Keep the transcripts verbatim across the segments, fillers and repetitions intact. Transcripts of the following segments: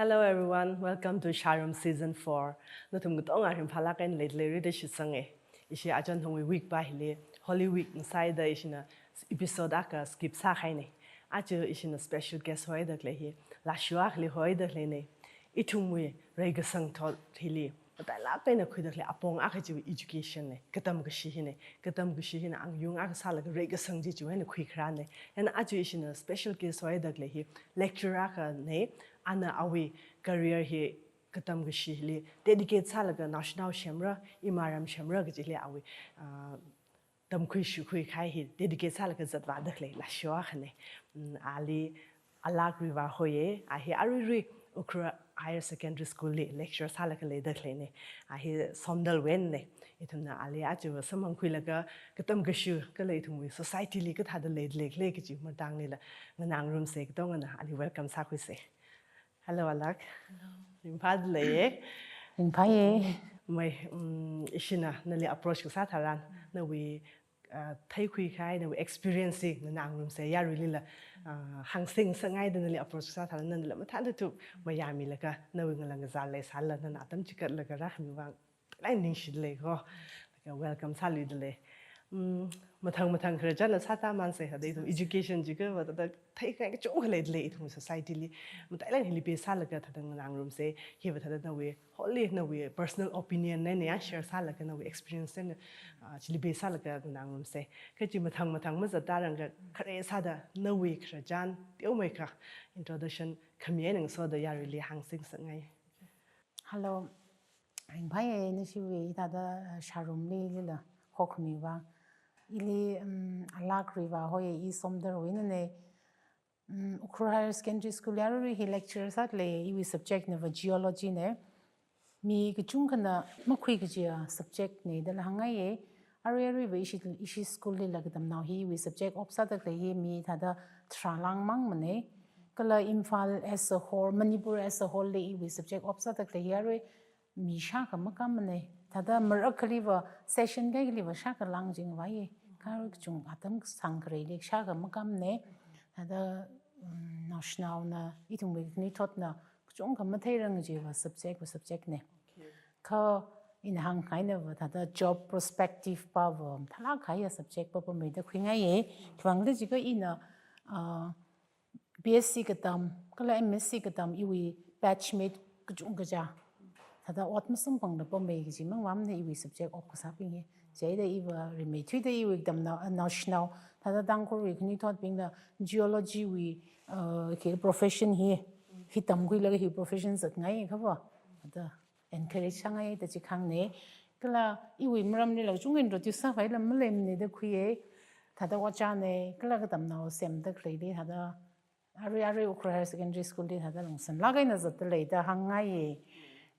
Hello everyone, welcome to Sharum Season four. Nathum katonga ringphālāk eina leida leira da shitsanga. Ishi achon thongwui week pa hili, Holy Week ngasāda ishina episode akha skip sākahaina. Aja ishina special guest hoida khalei hi, Lashio akhali hoida khaleina. Ithumwui reikasang thot hili, matailāk eina khuida khalei apong akha chiwui education na, katam kashi hina, katam kashi hina angyung akha sālaga reikasang chi chiwui eina khuikharāna. Chieina aja ishina special guest hoida khalei hi, lecturer akhana, ana awui career hi katam kashi hili dedicate sālaga naoshinao semra, imaram semra kaji hili awui, ah, tamkhui shukhui kahai hi dedicate sālaga zatvāda khalei Lashio akhana. Mm, ali Alak Riva hoya, a hi aruirui Ukhrul Higher Secondary School li lecturer sālaga leida khaleina. A hi Somdalwui einana. Ithumna ali aja samphangkhuilaga katam kashi kala ithumwui society li kathāda leida leikhala kaji matangli la nganāngarumsa, katongana ali welcome sākhuisa. Hello, Alak. Hello. Ringphāda leiya? Ringphāya. Mai, mm, ishina nali approach kasā tharan, nawui, ah, theikhui kahai, nawui experience hi nganāngarumsa, yaruilila, ah, hāngsingngasakngaida nali approach kasā tharan, nala mathāda thup mayāmilaga, nawui ngalang kazā leisālala, nana atam chikatlaga rākhami vang, lai ningshida lei ko. Laga welcome sāluida lei. Mm, mathang mathang khararchanna sātāmānsa, thāda ithum education jiakha va thāda theikhangai kachungkha leida lei ithum society li. Matailāk eina hili base sālaga thāda nganāngarumsa, hi va thāda nawui, wholly nawui personal opinion na, na ya share sālaga nawui experience na, ah, chili base sālaga nganāngarumsa. Kha chi mathang mathang mazattārangakha khare sāda nawui khararchan teomeikha introduction khami eina ngasoda yaruili hāngsingngasakngai. Hello. Ringphāya, nashiwui hithāda, uh, Sharumli lila hokhami vang. Ili, um, Alak Riva hoya, i Somdalwui einana. Um, Ukhrul Higher Secondary School li aruirui hi lecturer sāda lei, iwui subject na va geology na. Mi kachungkhana makhui kajiya subject na dala hāngngaiya. Arui aruiva ishi, ishi school lila katamnao hi iwui subject op sāda khalei hi mi thāda tharā lāngmang mana. Kala Imphal as a whole, Manipur as a whole li iwui subject op sāda khalei hi arui mi shākha makāmmana. Thāda marakhaliva, session kaikhaliva shākha lāngchingvaiya. Kha arui kachung atam kasāngkhareili shākha makāmmana. Thāda, um, naoshinaona, ithumwui khanuithotna kachungkha matheirang kajiva subject va subject na. Okay. Kha ina hāngkahaina va thāda job perspective pa va mathālāk kahaiya subject pa pamei da khuingaiya. Khiwuivangkhala jiakha ina, ah, B S C katam, kala M S C katam iwui batchmate kachungkha chi thāda ot masamphangla pamei kaji mangvamna iwui subject op kasābing hi. Chieina iva rimeithuida iwui katamnao, naoshinao, thāda Tangkhulwui khanuithotbingna geology wui, uh, khi profession hi, hi tamkhuilaga hi profession zatngai kha va, thāda encourage sāngaida chi khāngna. Kala iwui maramlila kachungkha introduce sākhavai la maleimana da khuiya. Thāda ojā na, kala katamnao semda khaleili thāda arui, arui Ukhrul Higher Secondary School li thāda lungsanlāk eina zatda lei da hāngngaiya.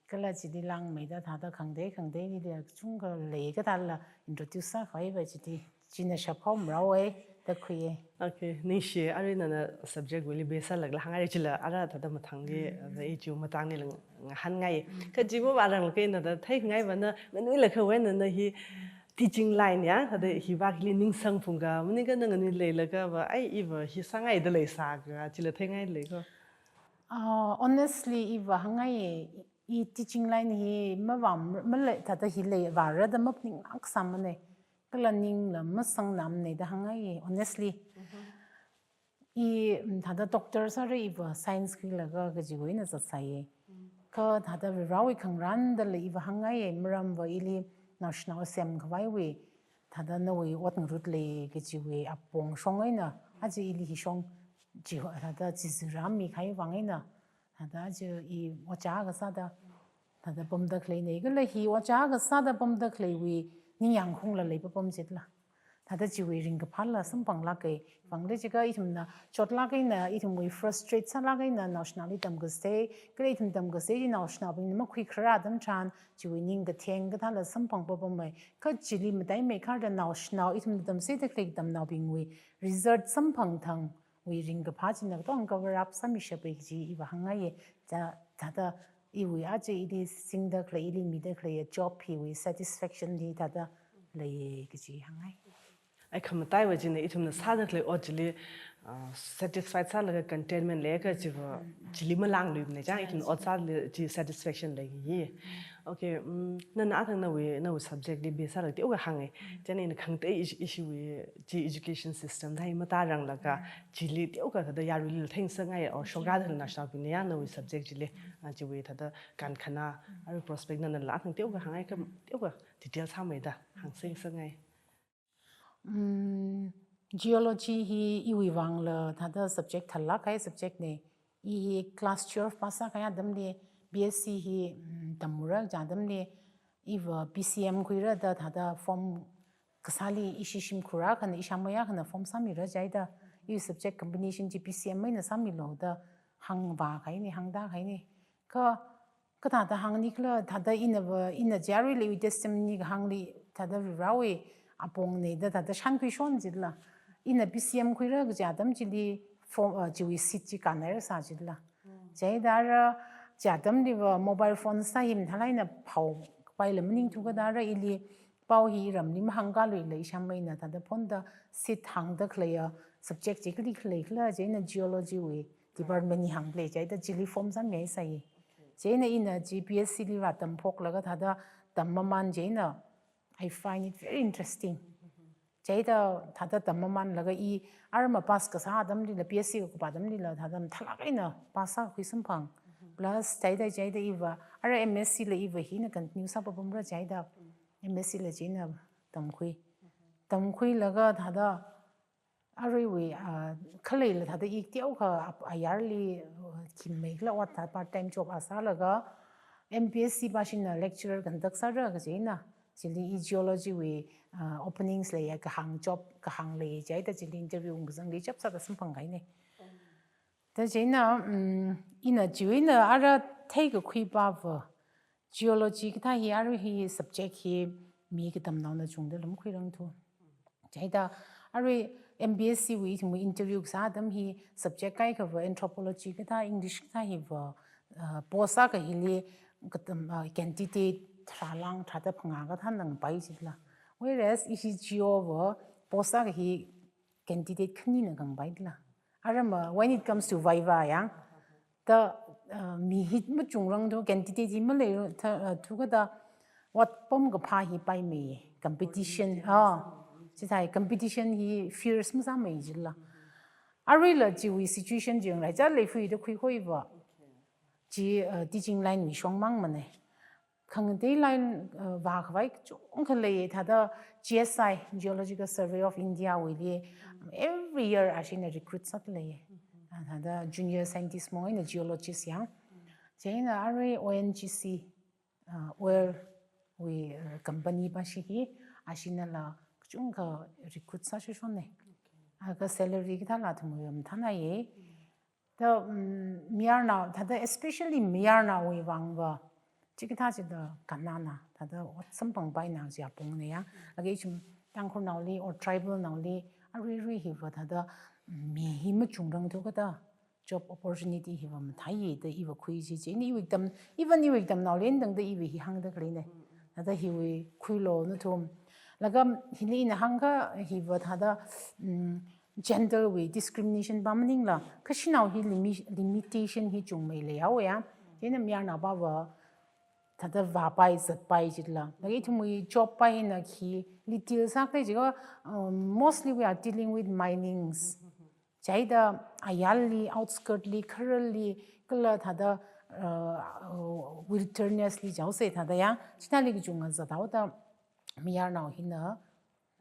Kala chili lāngmeida thāda khangatei khangateili kachungkha lei kathāla introduce sākhavai va chili, china shaphaomaraowa da khuiya. Okay, ningshi, arui nana subject wuili base sālagla hāngngai chila, ara thāda mathangli, mm, i chiwui matangli la ngahānngai. Kha chiva vāranglakha nana theikhangai va na, nganuilakha va nana hi teaching line ya, thāda hi vak hili ningsang phungkha, maningakha na nganui leilakha va, ai, iva hi sāngaida leisākha, chila theingai lei ko. Ah, honestly, iva hāngngaiya, i teaching line hi mavā, malei, thāda hi leivāra da maphaninglāk sāmana. Kala ningla masangnāmana da hāngngaiya, honestly. Mhm. I, mm, thāda doctor sāra iva science khuilaga kajiwui eina zatsāya. Mm. Kha thāda Varivarāwui khangarān dala iva hāngngaiya, maramva ili naoshinao semkhavaiwui, thāda nawui ot ngarut lei kajiwui apong shong eina, aja ili hi shong chi, thāda chizurāmi kahai vang eina, thāda aja i ojā kasāda, thāda pamda khaleina. Kala hi ojā kasāda pamda khaleiwui ningyāngkhaungla leipapam chitla. Thāda chiwui ringkaphāla samphanglāka. Khiwuivangkhala jiakha ithumna chotlāk eina, ithumwui frustrate sālāk eina naoshinaoli tamkasei, kala ithum tamkasei chi naoshinaobingna makhuikharā atam tharan, chiwui ningkatheng kathāla samphangpapamma. Kha chili mataimeikharda naoshinao, ithumna tamseida khalei katamnaobingwui result samphangthang wui ringkaphā china katong cover up sāmishapa kaji iva hāngngaiya. Thā, thāda iwui aja ili singda khalei, ili mida khalei job hiwui satisfaction hi thāda leiya kaji hāngngai. ai khamataiva china ithumna sāda khalei ot chili, uh, satisfied sālaga contentment leiakha chiva chili malāngluimana chang, ithumna ot sāli chi satisfaction leiya. Okay, um, nana athang nawui, nawui subject li base sālaga teokha hānga. Chieina ina khangatei ishi, ishiwui chi education system thāda hi matāranglakha chili teokha thāda yaruili theingasakngai, or shokra thāda naoshinao bingna yang nawui subject chili, ah, chiwui thāda kankhana, arui prospect nana la athang teokha hāngai kha teokha detail sāmeida hāngseingasakngai. Mm, geology hi iwui vangla thāda subject thālāk kahai subject na. I hi class twelve pass sākahai atamli B S C hi, mm, tammara kaja atamli iva P C M khuira da thāda form kasāli ishi shimkhur akhana, ishāmei akhana form sāmira chieina, i subject combination chi P C M eina sāmilu da hāngvākahaina, hāngtākahaina. Kha, kathāda hāngnikhala, thāda inava, ina yaruili iwui testimony kahāngli, thāda Varewui apongna da thāda shānkhuishon jila. Ina P C M khuira kaja atam chili form, uh, chiwui seat chi kanhairasā jila. Chieina ara kaja atamliva mobile phone sā hi mathālāk eina phaokapaila maningthu, kathāda ara ili pao hi ramli mahāngkaluila ishāmeina thāda phoneda seat hāngda khaleiya subject chi kali khalei khala, chieina geology wui department hi hāngkhalei chieina chili form sāmihaisai. Chieina ina chi B S C liva tamphoklaga thāda tammaman chieina I find it very interesting. Chieina thāda tammamanlaga i arama pass kasā atamlila, B S C kakupā atamlila thāda mathālāk eina pass sākhui samphang. Plus chieina, chieina iva ara M S C la iva hina continue sāpapamra chieina M S C la chieina tamkhui. Tamkhuilaga thāda aruiwui, ah, khaleila thāda i teokha ap-, ayarli, uh, khimmeikhala ot thā part time job akha sālaga M P S C pāshina lecturer contact sāra kajina. Chili i geology wui, ah, openings leiya kahāng, job kahāng lei chieina chili interview ungkazangli chapsāda samphangkahaina. Thā chieina, um, ina chiwui eina ara theikakhui pava geology kathā hi, arui hi subject hi mi katamnaona chungda lumkhuirangthu. Chieina arui M P S C wui ithumwui interview kasā atam hi subject kaikhava anthropology kathā, English kathā hiva, uh, post akha hili katam, uh, candidate tharā lang tharāda phangā kathā nangpai jila. Whereas ishi geo va post akha hi candidate khanina kangpai jila. Arama, when it comes to viva yang, thā, uh, mi hi machungrangthu, candidate hi malei, thā, uh, thukathā, ot pamkaphā hi paimei, competition, ah, chithāi competition hi fierce masāmei jila. Aruila chiwui situation chi yangraicha leifui da khuikhuiva. Chi, uh, teaching line wui shongmang mana. Khangatei line, uh, vākhavai kachungkha lei, thāda G S I, Geological Survey of India wuili, um, every year ashina recruit sāda lei. Uh, thāda junior scientist mong eina geologist yang. Chieina arui O N G C, uh, oil wui, uh, company pāshi hi, ashinala kachungkha recruit sāshishonna. Aga salary kathāla thumwui mathānaiya. Thā, um, mayarnao, thāda especially mayarnaowui vangva, chikathā chida kannana, thāda ot samphangpaina chi apongna ya. Laga ithum Tangkhulnaoli or tribal naoli, aruirui hiva thāda, um, mi hi machungrangthu kathā, job opportunity hiva mathāiya da iva khui chi chi. Ni iwui tam, even iwui tamnaoli tangda iva hi hāngda khaleina. Thāda hiwui khuilu nathum. Laga hili ina hāngkha hiva thāda, um, gender wui discrimination pa maningla, kashinao hi limi-, limitation hi chungmei leihaowa ya. Chieina mayarnao pava thāda vāpai zatpai jila. Laga ithumwui job pa hina khi little sākhalei jiakha, um, mostly we are dealing with minings. Chieina ayarli, outskirt li, khararli, kala thāda, uh, wilderness li jihaosa thāda ya. Chithāli kachunga zathaoda mayarnao hina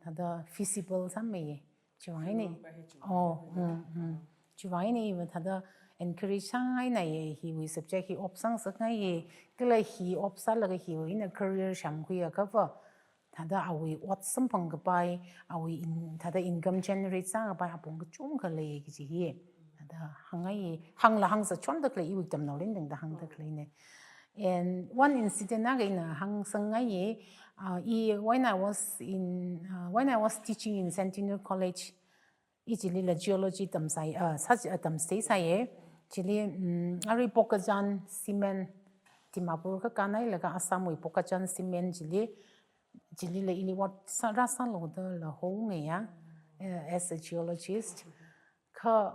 thāda feasible sāmeiya. Chiwui vang eina. Oh, mm, mm. Chiwui vang eina iva thāda encourage sāngainaiya, hiwui subject hi op sāngasakngaiya, kala hi op sālaga hiwui eina career semkhuiakhava, thāda awui ot samphangkapai, awui in-, thāda income generate sāngapai apong kachungkha lei kaji hi. Thāda hāngngai, hāngla hāngzatchonda khalei iwui tamnaoli tangda hāngda khaleina. And one incident akha ina hāngsangngaiya, uh, i, when I was in, uh, when I was teaching in Centennial College, i chilila geology tamsai, uh, such, uh, tamsai sāya. Chili, um, arui Bokajan Cement, Dimapur kakānhailaga Assam wui Bokajan Cement chili, chilila ili ot sā, rāsālu dala hongaya. uh, as a geologist. Kha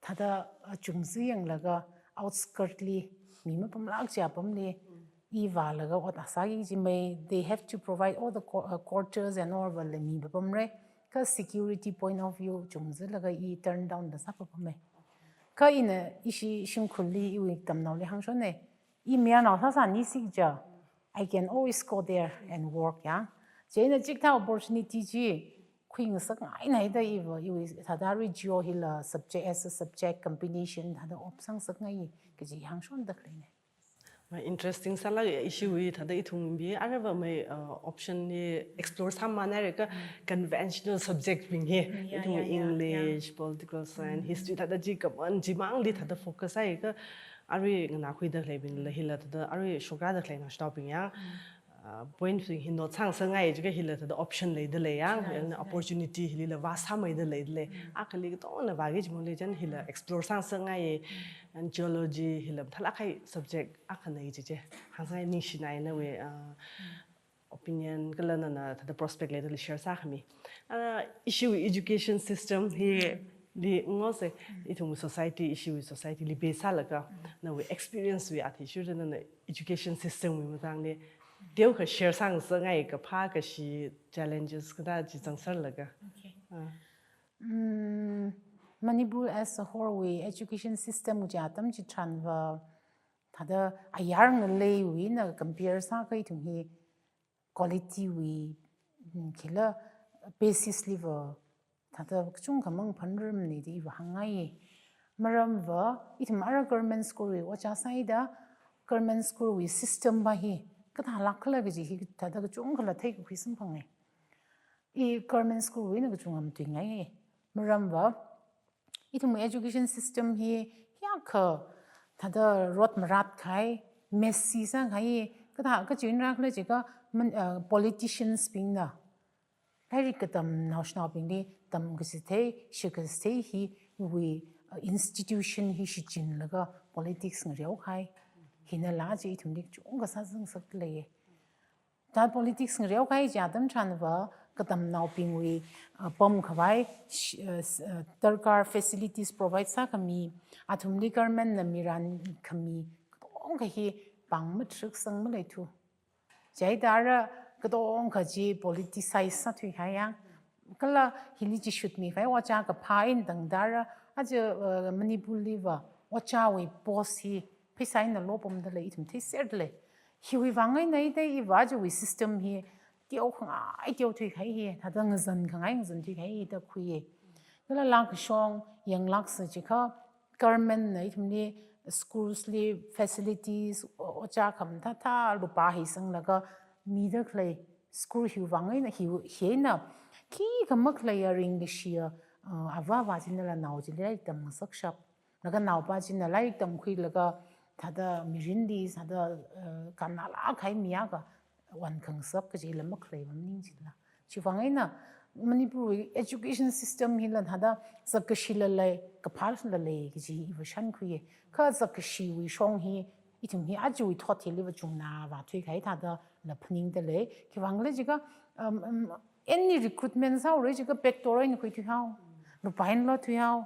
thāda, uh, chungzi yanglaga outskirt li mi mapamlāk chi apamli i vālaga ot sāki kaji mei, they have to provide all the qu-, uh, quarters and all, vāla mi mapamra. Kha security point of view chungzilaga i turn down da sāpapama. Kha ina ishi shimkhurli iwui tamnaoli hāngshonna, i mayarnao sāsāni sik ja, I can always go there and work, ya. Chieina chikathā opportunity chi khuingasakngaina da iva, iwui thāda arui geo hila subject as a subject combination thāda op sāngasakngai kaji hāngshonda khaleina. Mai interesting sālāk, ishiwui thāda ithumwui aruiva mai, uh, option hi explore sāmamānhaira kha conventional subject bing hi. Mm, yeah, ithum yeah, yeah, yeah. English, political science, Mm. history thāda chi common chimangli thāda focus sāi kha arui nganākhuida khaleibingla hila thāda arui shokrāda khalei naoshinaobing ya. Mm. Uh, point bing hi note sāngasakngai jiakha hila thāda option leida lei ya, Yeah, and yeah. opportunity hilila vāsāmeida leida lei. Mm. Akhali katongna vāki kaji mangli chieina hila explore sāngasakngai, Mm. and geology hila mathālāk kahai subject akhana kaji chi hāngsāngai. Ningshina nawui, uh, Mm. opinion kala nana thāda prospect leida lei share sākhami. Uh, ishiwui education system hili ngose, Mm. ithum society, ishiwui society li base sālaga, Mm. nawui experience wui athishurda nana education system wui matangli teokha share sāngasakngai, kaphā kashi challenges kathā chi zangserlaga. Okay. Ah. Mm, Manipur as a whole wui education system wui atam chitharanva thāda ayar ngaleiwui eina compare sākha ithum hi quality wui, mm, khila basis liva thāda kachungkha mangaphanrarmana da iva hāngngai. Maramva, ithum ara government school wui ojā sāhaida, government school wui system va hi kathālāk khala kaji hi thāda kachungkhala theikakhui samphanga. I government school wui eina kachungkha matuingai. Maramva, ithum education system hi hiyākha thāda rot marat kahai, messy sākahai, kathā kachi eina rākhala jiakha man-, uh, politicians bingna lairik katam naoshinaobingli tamkachithei, shitkachithei hiwui, uh, institution hi shichinlaga politics ngareokahai. Hinala chi ithumli kachungkha sāzangsak lei. Thāda politics ngareokahai chi atam tharanva katamnaobingwui, uh, pamkhavai, sh-, uh, s-, uh, darkar facilities provide sākhami, athumli government na mirankhami, katongkha hi pāng mathrik sang maleithu. Chithāda ara katongkha chi politicize sāthuikahai ya. Kala hili chi shutmikhavai ojā kaphā eina tangda ara, aja, uh, Manipur liva ojāwui post hi pheisā eina lopamda lei, ithum theiserda lei. Hiwui vang eina da iva ajawui system hi teokhangai teothuikahai hi, thāda ngazankhangai ngazankhuikahai da khuiya. Kala lāngkashong yanglāksa jiakha government na ithumli schools li facilities, o-, ojā khamathāthā lupā hisanglaga mida khalei school hiwui vang eina hi, hina khikha makhaleiya ringkashiya, uh, avā avā chinala nao chili lairik tamngasakshap. Laga naopa china lairik tamkhuilaga thāda mirinli thāda, uh, kannalāk kahai mi akha onkhangasak kajila makhalei maning chila. Chivang eina Manipur wui education system hila thāda zakkashi lalei, kaphā lalei kaji iva shānkhuiya. Kha zakkashiwui shong hi, ithum hi ajawui thot hiliva chungna vāthuikahai thādala phaningda lei. Khivang khala jiakha, um, um, any recruitment sāhaora jiakha backdoor eina khuithuihao, lupā eina lothuihao.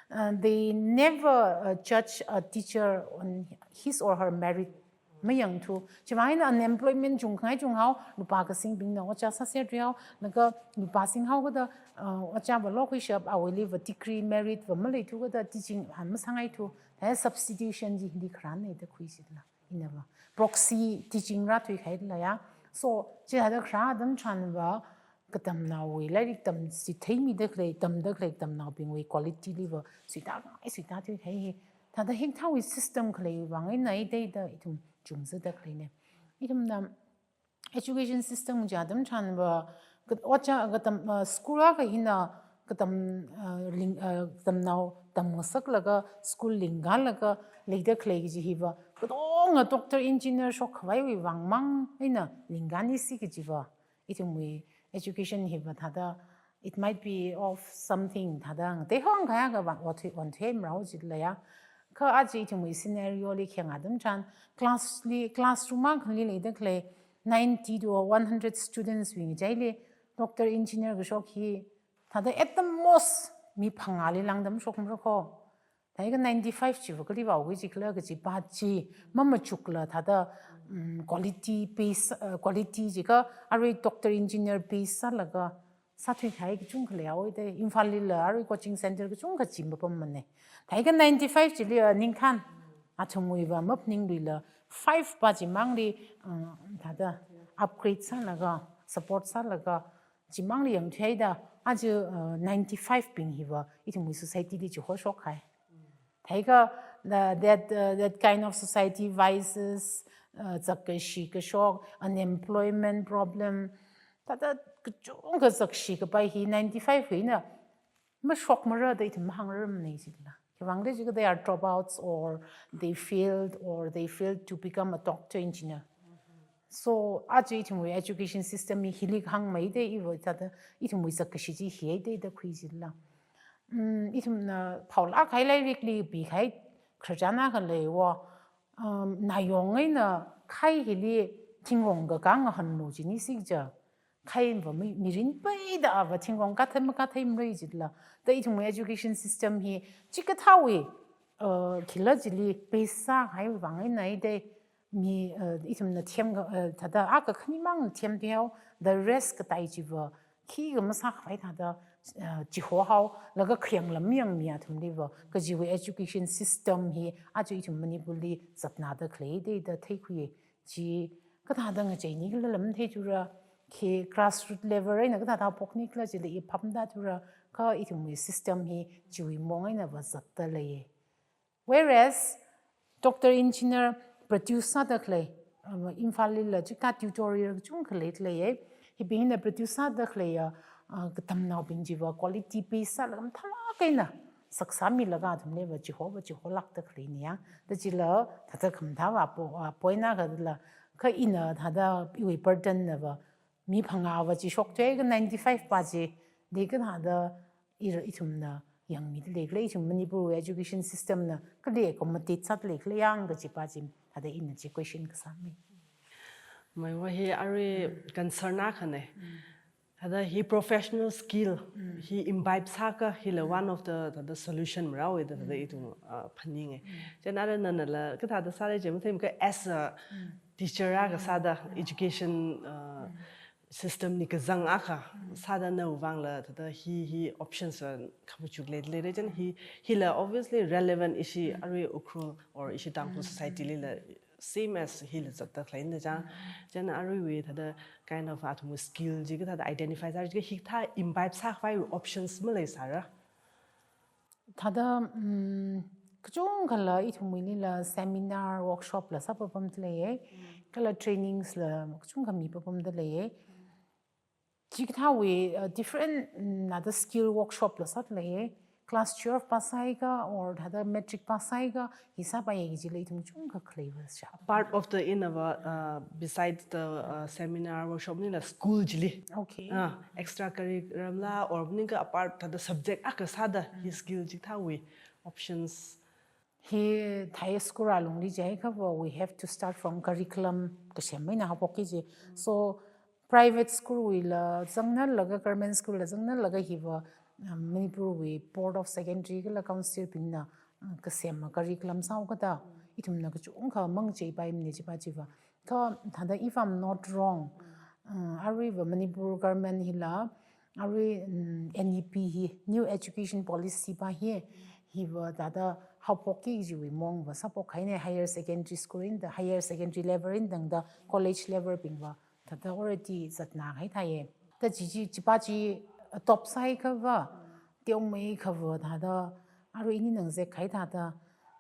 Uh, they never, uh, judge a teacher on his or her merit. Mayangthu. Chivang eina unemployment chungkhangai chunghao, lupā kasingbingna ojā sāserthuihao, laga lupā singhao kachida, uh, ojā va lokhuishap, awuiliva degree merit va maleithu kachida teaching, uh, masāngaithu. Thāda substitution chi hili kharāna da khui chila. Inava proxy teaching rāthuikahai laya. So, chithāda kharā atam tharanva katamnaowui lairik tamchitheimida khalei, tamda khalei katamnaobingwui quality liva suitāngai suitāthuikahai hi. Thāda hikathāwui system khaleiwui vang eina da ithum chungzada khaleina. Ithumna education system chi atam tharanva, kat-, ojā katam, uh, school akha hina katam, uh, ling-, uh, katamnao tamngasaklaga school lingkalaga leida khalei kaji hiva katonga doctor engineer shokkhavaiwui vangmang eina lingkanisi kajiva. Ithumwui education hiva thāda, it might be of something thāda, ngatei hong kayākha va, va thui, va thui mrao chila ya. Kha aja ithumwui scenario li khayang atam tharan, class li, classroom akhali leida khalei ninety to one hundred students wui ngachaili, doctor engineer kashok hi Thāda at the most mi phangāli lāngda mashokmara kho. Thāda ika ninety-five chiva kali vāwui jikhala kaji pa chi mamachukla thāda, um, quality base, uh, quality jikha arui doctor engineer base sālaga sāthuikahai kachungkha leihaowa da, Imphalli la arui coaching center kachungkha chi mapammana. Thāda ika ninety-five chili, uh, ningkhān athumwui va maphaningluila five pa chimangli, uh, thāda upgrade sālaga, support sālaga, chimangli yangthuida, aja, uh, ninety-five bing hiva ithumwui society li chihoshok kahai. Thāda ika, uh, that, uh, that kind of society vices, uh, zakkashi kashok, unemployment problem, thāda kachungkha zakshi kapai hi ninety-five hina mashokmara da ithum mahāngrarmana jila. Khiwuivang da jiakha they are dropouts or they failed or they failed to become a doctor, engineer. So, aja ithumwui education system hi hili hāngmeida iva thāda ithumwui zakkashi chi hihaida da khui jila. Um, ithumna phaolāk kahai lairikli pikahai khararchan akha leiwo. Um, nayong eina khai hili thingrong kakā ngahānlu jini sikja. Khai va mi, mirin peida ava thingrong kathei makathei mrei jila. Da ithumwui education system hi chikathāwui, uh, khila chili base sākahaiwui vang eina da mi, uh, ithumna themkha, uh, thāda akha khanimang themthuihao, the rest katai chiva khikha masākhavai thāda, uh, chihohao, laga khayang lam yangmi athumliva kajiwui education system hi aja ithum Manipurli zatnada khalei da da theikhuiya. Chi kathāda ngacheinikhala lam theithura, khi grassroot level eina kathāda phoknikhala chili i phaptāthura, kha ithumwui system hi chiwui mong eina va zatta leiya. Whereas, doctor engineer produce sāda khalei, um, Imphalli la chikathā tutorial kachungkha leida leiya. Hibingna produce sāda khaleiya, uh, katamnaobing chiva quality base sālaga mathālāk eina saksāmilaga athumliva chihova chiholākda khaleina ya. Da chila thāda khamathā va po, uh, point akhala, kha ina thāda iwui burden na va mi phangāva chi shokthuiakha ninety-five pa chi, da kathāda ira ithumna yangmida leikhala, ithum Manipurwui education system na kali accommodate sāda leikhala yang kaji pa chi, thāda ina chi question kasāmei. Meiwa hi arui concern akhana. Thāda hi professional skill hi imbibe sākha hila one of the, thāda solution marao da thāda ithum, uh, phaninga. Chieina ara nana la kathāda sāra chi matheimana, as a teacher akha sāda, education, uh, system li kazang akha sāda nawui vangla thāda hi, hi options va khamachuk lei leira. Chieina hi, hila obviously relevant ishi arui Ukhrul or ishi Tangkhul society lila same as hila zatta khaleina chang. Chieina aruiwui thāda kind of athumwui skill chi kathāda identify sāra, chikathā imbibe sākhavai options maleisāra. Thāda, um, kachungkhala ithumwuilila seminar, workshop la sāpapamda leiya. Kala trainings la kachungkha mipapamda leiya. Chikathāwui, uh, different, mm, thāda skill workshop la sāda leiya. Class twelve pass sāakha or thāda matric pass sāakha hi sāpaiya kajila ithum kachungkha khaleiva sha. Part of the inava, uh, besides the, uh, seminar workshop nila school chili. Okay. Uh, extra curriculum la or maningakha apart thāda subject akha sāda hi skill chikathāwui options. Hi thāda school alungli jiakha va, we have to start from curriculum kasem eina haophoki ji. So, private school wuila zangnalaga, government school la zangnalaga hiva, um, Manipurwui Board of Secondary kala Council bingna, um, kasem curriculum sāhaokada, ithumna kachungkha mangacheipaimana chipa chiva. Kha thāda if I'm not wrong, um, aruiva Manipur government hila, arui, um, N E P hi, New Education Policy pa hi, hiva thāda haophoki kajiwui mongva sāphokhaina, higher secondary school eina, higher secondary level eina tangda college level bingva thāda already zatnakahai thāya. Thāda chi chi, chipa chi adopt sāakha va, teomeikha va thāda, arui ini nang zek kahai thāda,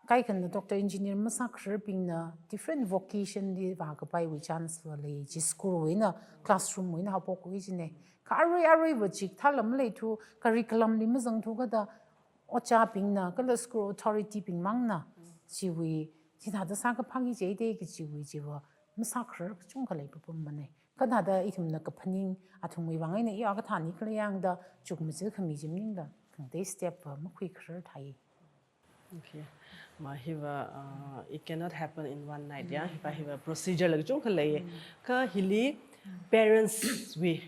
kaikhana doctor engineer masākhararbingna different vocation li vākapaiwui chance va lei, chi school wuina, classroom wuina haophokki jina. Kha arui, aruiva chikathā lam leithu, curriculum li mazangthukada, ojābingna, kala school authority bing mangna, chiwui, chithāda sākaphāki jida kajiwui chiva masākharar kachungkha leipapamana. Kha thāda ithumna kaphaning, athumwui vang eina iya kathānikhala yangda, chukmaja khami chi maningla, khangatei step va makhuikharar thāi. Okay. Ma hiva, uh, it cannot happen in one night, ya. Hiva, hiva procedure la kachungkha lei. Kha hili, Parents wui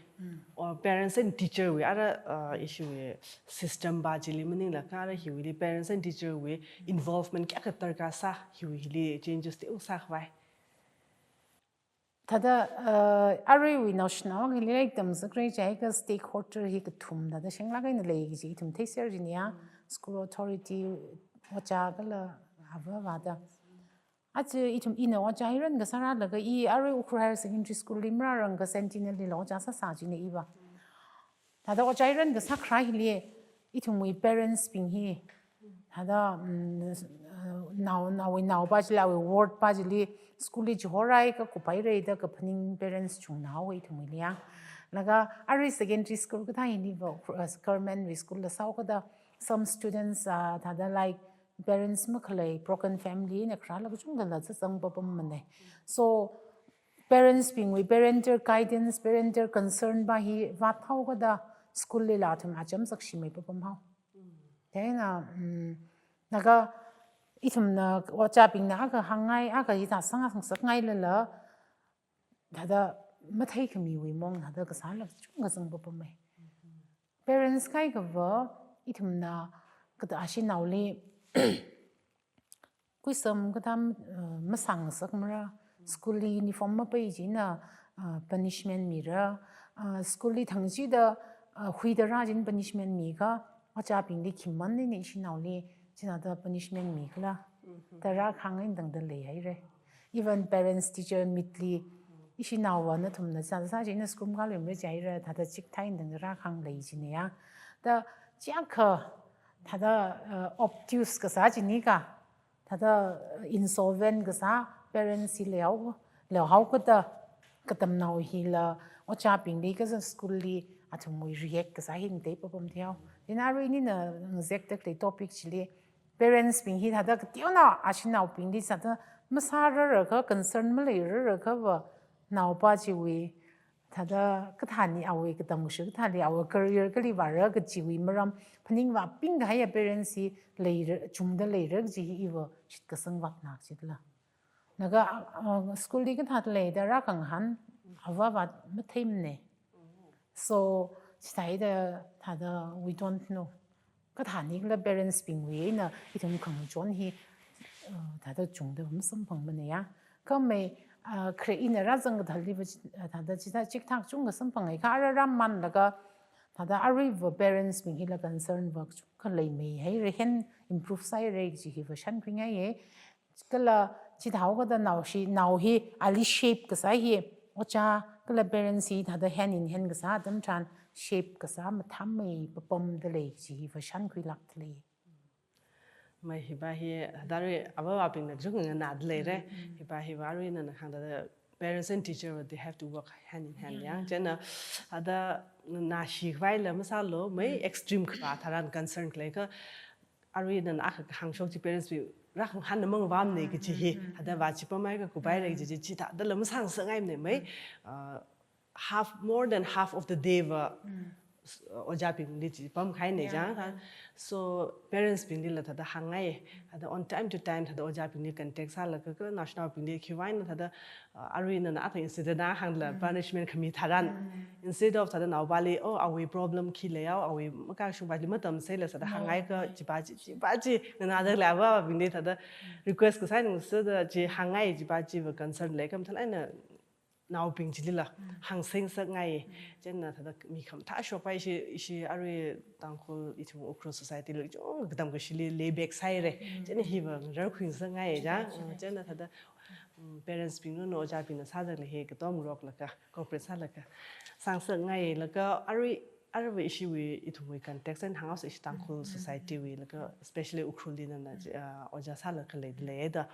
or parents and teacher wui ara, uh, issue wui system pa chili maningla kha ara hiwuili parents and teacher wui involvement kayākha darkar sā, hiwui hili changes teokha sākhavai. Thāda, uh, aruiwui naoshinao hili lairik tamzakra jiakha stakeholder hi kathum thāda shenglāk eina lei kaji ithum theiser jina ya, school authority, ojā kala avā avā da. Aja ithum ina ojā hi ran kasā rālaga i arui Ukhrul Higher Secondary School li marāranglakha Sentinel lila ojā sāsā jina iva. Thāda ojā hi ran kasā kharā hili ithumwui parents bing hi thāda, mm, nao, naowui nao pa chili, awui ward pa chili school li chihorai kakup haira da kaphaning parents chungna haowa ithumwuili ya. Laga arui secondary school kathā hili va, uh, government wui school la sāhaokada some students, uh, thāda like parents makhalei, broken family eina kharāla kachungkhala zatzang papammana. So parents bingwui parental guidance, parental concern pa hi vāthaokada school lila athum acham sakshimei papam hao. Chieina, mm, laga ithumna ojābingna akha hāngngai, akha hithā sāngasakngailala, thāda matheikhamiwui mong thāda kasāla kachungkha zang papamma. Parents kaikhava ithumna kathā ashinaoli kuisam kathā, uh, masāngasakmara, school li uniform mapai china, uh, punishment mira, uh, school li thangchida, uh, huida rā china punishment mikha, ojābingli khi maningmana ishinaoli, china thāda punishment mikhala. Thāda rākhang eina tangda leihaira. Even parents teacher meet li ishinaova nathumna sāsā china school makāluimara jihaira, thāda chikathā eina tangda rākhang lei jina ya. Thāda chiyākha thāda, uh, obtuse kasā jinika, thāda, uh, insolvent kasā parents hi leihao, leihaokada katamnao hila ojābingli kazang school li athumwui react kasā hi ngatei papam thihao. Chieina arui nina ngazekda khalei topic chili parents bing hi thāda kateonao ashinaobingli thāda masārarkha, concern maleirarkhava naopa chiwui thāda kathāni awui katam kashok kathāli awui career kali vāra kajiwui maram phaningvāping kahaiya parents hi leira, chungda leira kaji hi iva shitkasang vātna kajila. Laga, uh, school li kathāda leida rākhangahān avā avā matheimana. So chithāda thāda we don't know. Kathānikhala parents bingwui eina ithum khangachon hi, uh, thāda chungda masamphangmana ya. Kha mei, uh, khare ina rāzang kathāliva, uh, thāda chithā chikathā kachungkha samphanghai kha ara rāmanlaga thāda aruiva parents bing hila concern va kachungkha leimeihaira, hen improve sāhaira kaji hiva shānkhuingaiya. Kala chithāhaokada naoshi, nao hi ali shape kasā hi ojā kala parents hi thāda hand in hand kasā atam tharan shape kasā mathāmei papamda lei kaji hiva shānkhuilākda lei. Mei hiva hi thāda arui avā avābingna kachungkha nganāda leira. Hiva hiva arui nana hāngda parents and teacher, they have to work hand in hand ya. Chieina thāda nana shikhavai la masālu, mei extreme kharā tharan concern khalei kha arui nana akha hāngshok chi parents bing rākhangahān na mangavāmana kaji hi, thāda vāchipamhai kakup haira kaji chi, chithādala masāngasakngaimana mei, uh, half, more than half of the day va, s-, ojābingli chipamhaina jang. So parents binglila thāda hāngngai, thāda on time to time thāda ojābingli contact sālaga kala naoshinaobingli khiwui eina thāda, uh, arui nana athang incident na hāngla punishment khami tharan, instead of thāda naopali, oh, awui problem khi leihao, awui makashungpali matamsei la thāda hāngngai kha chipa chi, chipa chi nganāda lei avābingli thāda request kasā eina sāda chi hāngngai, chipa chiva concern leikham thalai na naobing chilila hāngsengngasakngai. Chieina thāda mi khamathā shokpai ishi, ishi arui Tangkhul ithum Ukhrul society li kachungkha katam kashili leibek sāhaira. Chieina hiva rarkhuingasakngai ya. Chieina thāda, mm, parents bingna, ojābingna sāda lei hi katom roklaga, cooperate sālaga sāngasakngai laga arui, arui ishiwui ithumwui context eina hānghaosa ishi Tangkhul society wui laga especially Ukhrulli nana, uh, ojā sālaga leida leida.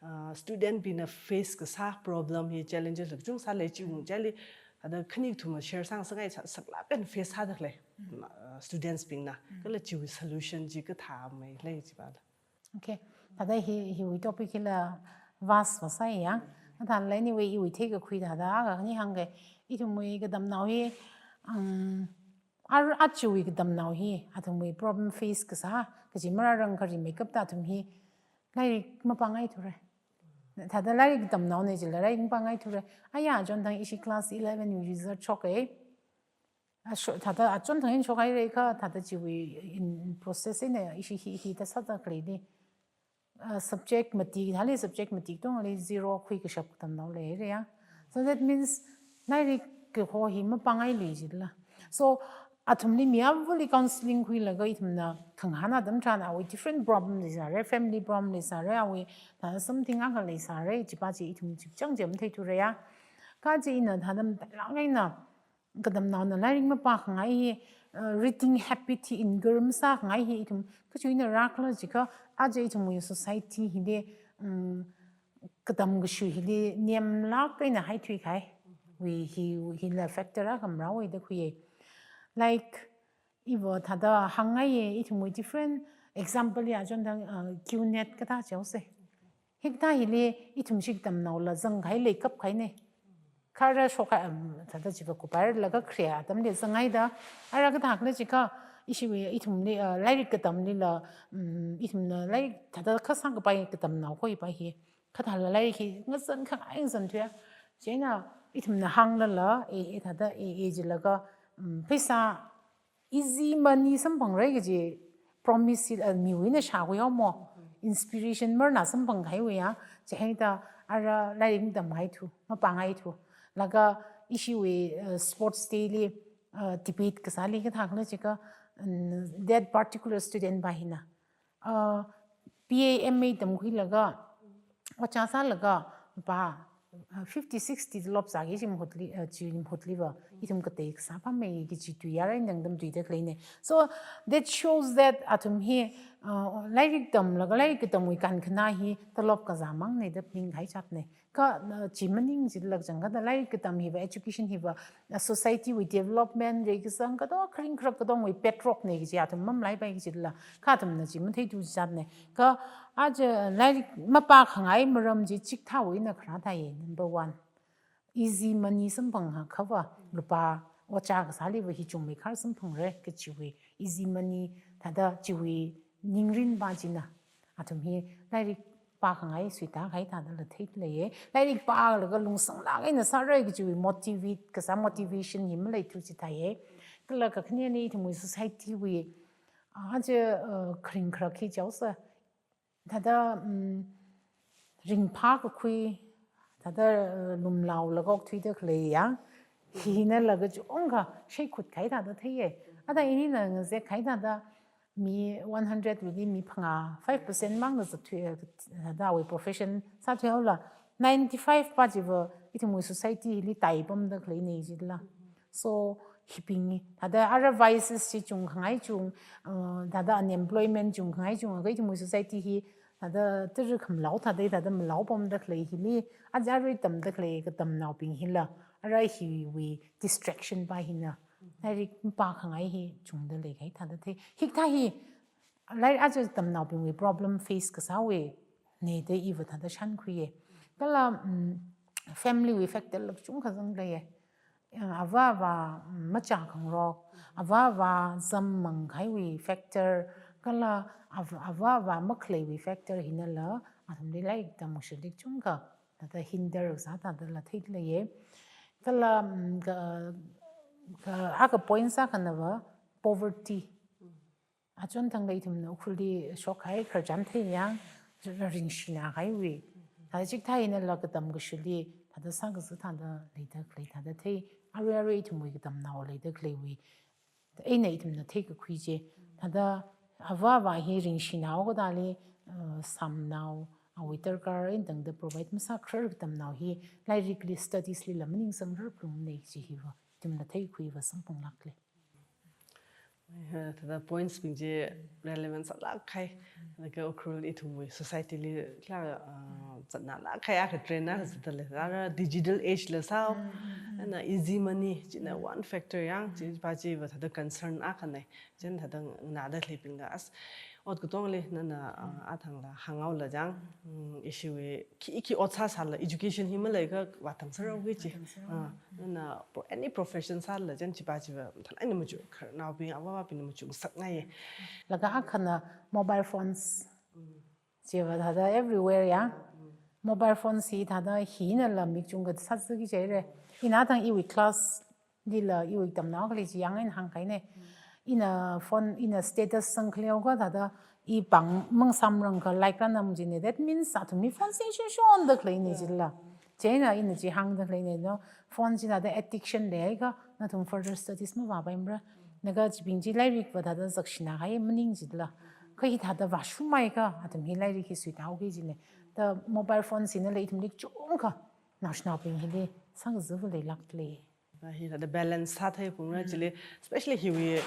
Uh, student bingna face kasā problem hi challenges la kachungkha sālei, chiwui chili thāda khani kathum share sāngasakngai, sa-, saklāk eina face sāda khalei, uh, students bingna. Kala chiwui solution chi kathā mei lei chiva la. Okay. Thāda hi, hiwui topic hila vast vāsai ya. Kathāla anyway, iwui theikakhui thāda akha khani hāngga, ithumwui katamnao hi, um, ar-, achiwui katamnao hi athumwui problem face kasā kaji marārang kha rimeikapta athum hi lairik mapāngaithura. Thāda lairik tamnaona jila lairik pāngaithura. Aya, achonthang ishi class eleven wui result shoka. Asho, thāda achonthang eina shokhaira kha, thāda chiwui in process eina ishi hi, hithāda sāda khaleili. Uh, subject mati, thāli subject mati tongli zero khuikashap tamnao leiya. So that means lairik kaho hi mapāngailui jila. So athumli mi avali counseling khuilaga ithumna khangahān atam tharan awui different problem leisāra, family problem leisāra, awui thāda something akha leisāra, chipa chi ithum chikchang chi matheithura. Kha chi ina thāda matailāk eina katamnaona lairik mapākhangai hi, uh, reading habit hi encourage sākhangai hi ithum kachuina rākhala jiakha, aja ithumwui society hili, um, katam kashui hili nemlāk eina haithuikahaiwui hi, hila factor akha marāowa da khuiya. Like, iva thāda hāngngaiya, ithumwui different example ya achonthang, uh, Q net kathā chaose. Hikathā hili ithum shiktamnaola zangkahai leikapkahaina. Kha ara shokkahai, um, thāda chiva kupairlaga khare atamli zanghaida, ara kathākhala jiakha, ishiwui ithumli, uh, lairik katamlila, um, ithumna lairik thāda kha sākapai katamnao khuipai hi. Kathāla lairik hi ngazan khangai ngazanthuiya. Chieina ithumna hānglala, e, e, thāda, e, e, jilaga, um, pheisā easy money samphangra kaji promise hi, uh, miwui eina shākhuihaowa mo. Inspiration marna samphanghaiwui ya. Chihaida ara lairik tamngaithu, mapāngaithu. Laga ishiwui, uh, sports day li, uh, debate kasāli kathākhala jiakha, um, that particular student pa hina, uh, B A M A tamkhuilaga, ojā sālaga, pa, uh, fifty, sixty lop sāki chi mahutli, uh, chi mahutliva, ithum katei kasā pamei kaji tui yarai nangdam tuida khaleina. So that shows that athum hi, uh, lairik tamlaga lairik katamwui kankhana hi talop kazāmangna da phaningkahai chatna. Kha, uh, chi maning jilak chang kathā lairik katam hiva, education hiva, uh, society wui development, reikasang kato, kharing kharak katongwui bedrock na kaji athum mamalaipai kajila, kha athumna chi matheithu chatna. Kha aja lairik mapākhangai maram chi chikathāwui eina kharā thāya, number one. Easy money samphang hakhava, lupā ojā kasāliva hi chungmeikhar samphangra kajiwui easy money, thāda chiwui ningrin pa china athum hi lairik pākhangai suitākahai thādala theileiya. Lairik pālaga lungsanglāk eina sāra kajiwui motivate kasā motivation hi maleithu chithāya. Kala kakhaneli ithumwui society wui, ah, aja, uh, kharing kharak hi chaosa. Thāda, um, ringphākakhui, thāda, uh, lumlaolaga okthuida khaleiya. Hinala kachungkha shaikhut kahai thāda theiya. Ada inina ngazekkahai thāda mi one hundred wuili mi phangā, five percent mangna zatthuiya, thāda awui profession sāthuihaola. Ninety-five pa chiva ithumwui society hili taipamda khaleina jila. So, hibing, thāda ara vices chi chungkhangai chung, uh, thāda unemployment chungkhangai chung, kha ithumwui society hi, thāda tiri khamlao, thāda, thāda malao pamda khalei hili, aja arui tamda khalei katamnaobing hila, ara hiwui distraction pa hina, lairik pākhangai hi chungda leikahai thāda thei. Hikathā hi, lairik aja tamnaobingwui problem face kasāwui na da iva thāda shānkhuiya. Kala, um, family wui factor la kachungkha zangda leiya. Uh, avāva, um, machākhangarok, avāva zam mangkahaiwui factor, kala av-, avāva makhaleiwui factor hinala, athumli lairik tamkashili kachungkha, thāda hinder sā thādala theileiya. Kala, um, ka, ka, akha point sākhanava poverty. Achonthangda ithumna Ukhrulli shokkahai khararchan theiya, ringshina kahaiwui. Thāda chikathā hinala katam kashili, thāda sākazā thāda leida khalei thāda thei, arui arui ithumwui katamnao leida khaleiwui. Eina ithumna theikakhui chi, thāda avāva hi ringshina okatali, uh, samnao, awui darkar eina tangda provide masākharar katamnao hi, lairikli studies lila maningsangrarphalungne chi hiva, ithumna theikhuiva samphanglākle. Eh, thāda points bing chi relevant sālākkahai. Laga Ukhrul ithumwui society li la, ah, zatnālākkahai akha trend na zatdalei. Ara digital age la sāo. Mm, mm, mm. Ana easy money, china one factor yang, chipa chiva thāda concern akhana. Chieina thāda nganāda khaleibingla as, ot katongli nana, ah, athangla hānghaola jang, mm, ishiwui khi, khi ot sāsāla education hi maleiakha vātang sāra wi chi. Vātang sāra. Ah, nana pro-, any profession sāla chieina chipa chiva mathālāk eina machuk, khararnaobing, avāvabingna machukngasakngaiya. Laga akhana mobile phones. Mm. Chiva thāda everywhere ya. Mm. Mobile phone si thāda hinala mik chungkha sāzaki jihaira. Ina thang iwui class lila iwui tamnao khalei chi yāng eina hāngkahaina. Ina phone, ina status sangkhaleoakha thāda i pāng mang samrangkha like rānam jina. That means athumwui phone singshun shunda khaleina jila. Chieina ina chi hāngda khaleina, no? Phone chi thāda addiction leihaiakha nathum further studies mavāpaimara. Laga chibing chi lairikva thāda zakshina kahai maning jila. Kha hi thāda vāshungmeiakha athum hi lairik hi suithaoki jina. Da mobile phone sinala ithumli chungkha naoshinaobing hili sangzava leilākli. Hi thāda balance sāthei phungra chili, especially hiwui,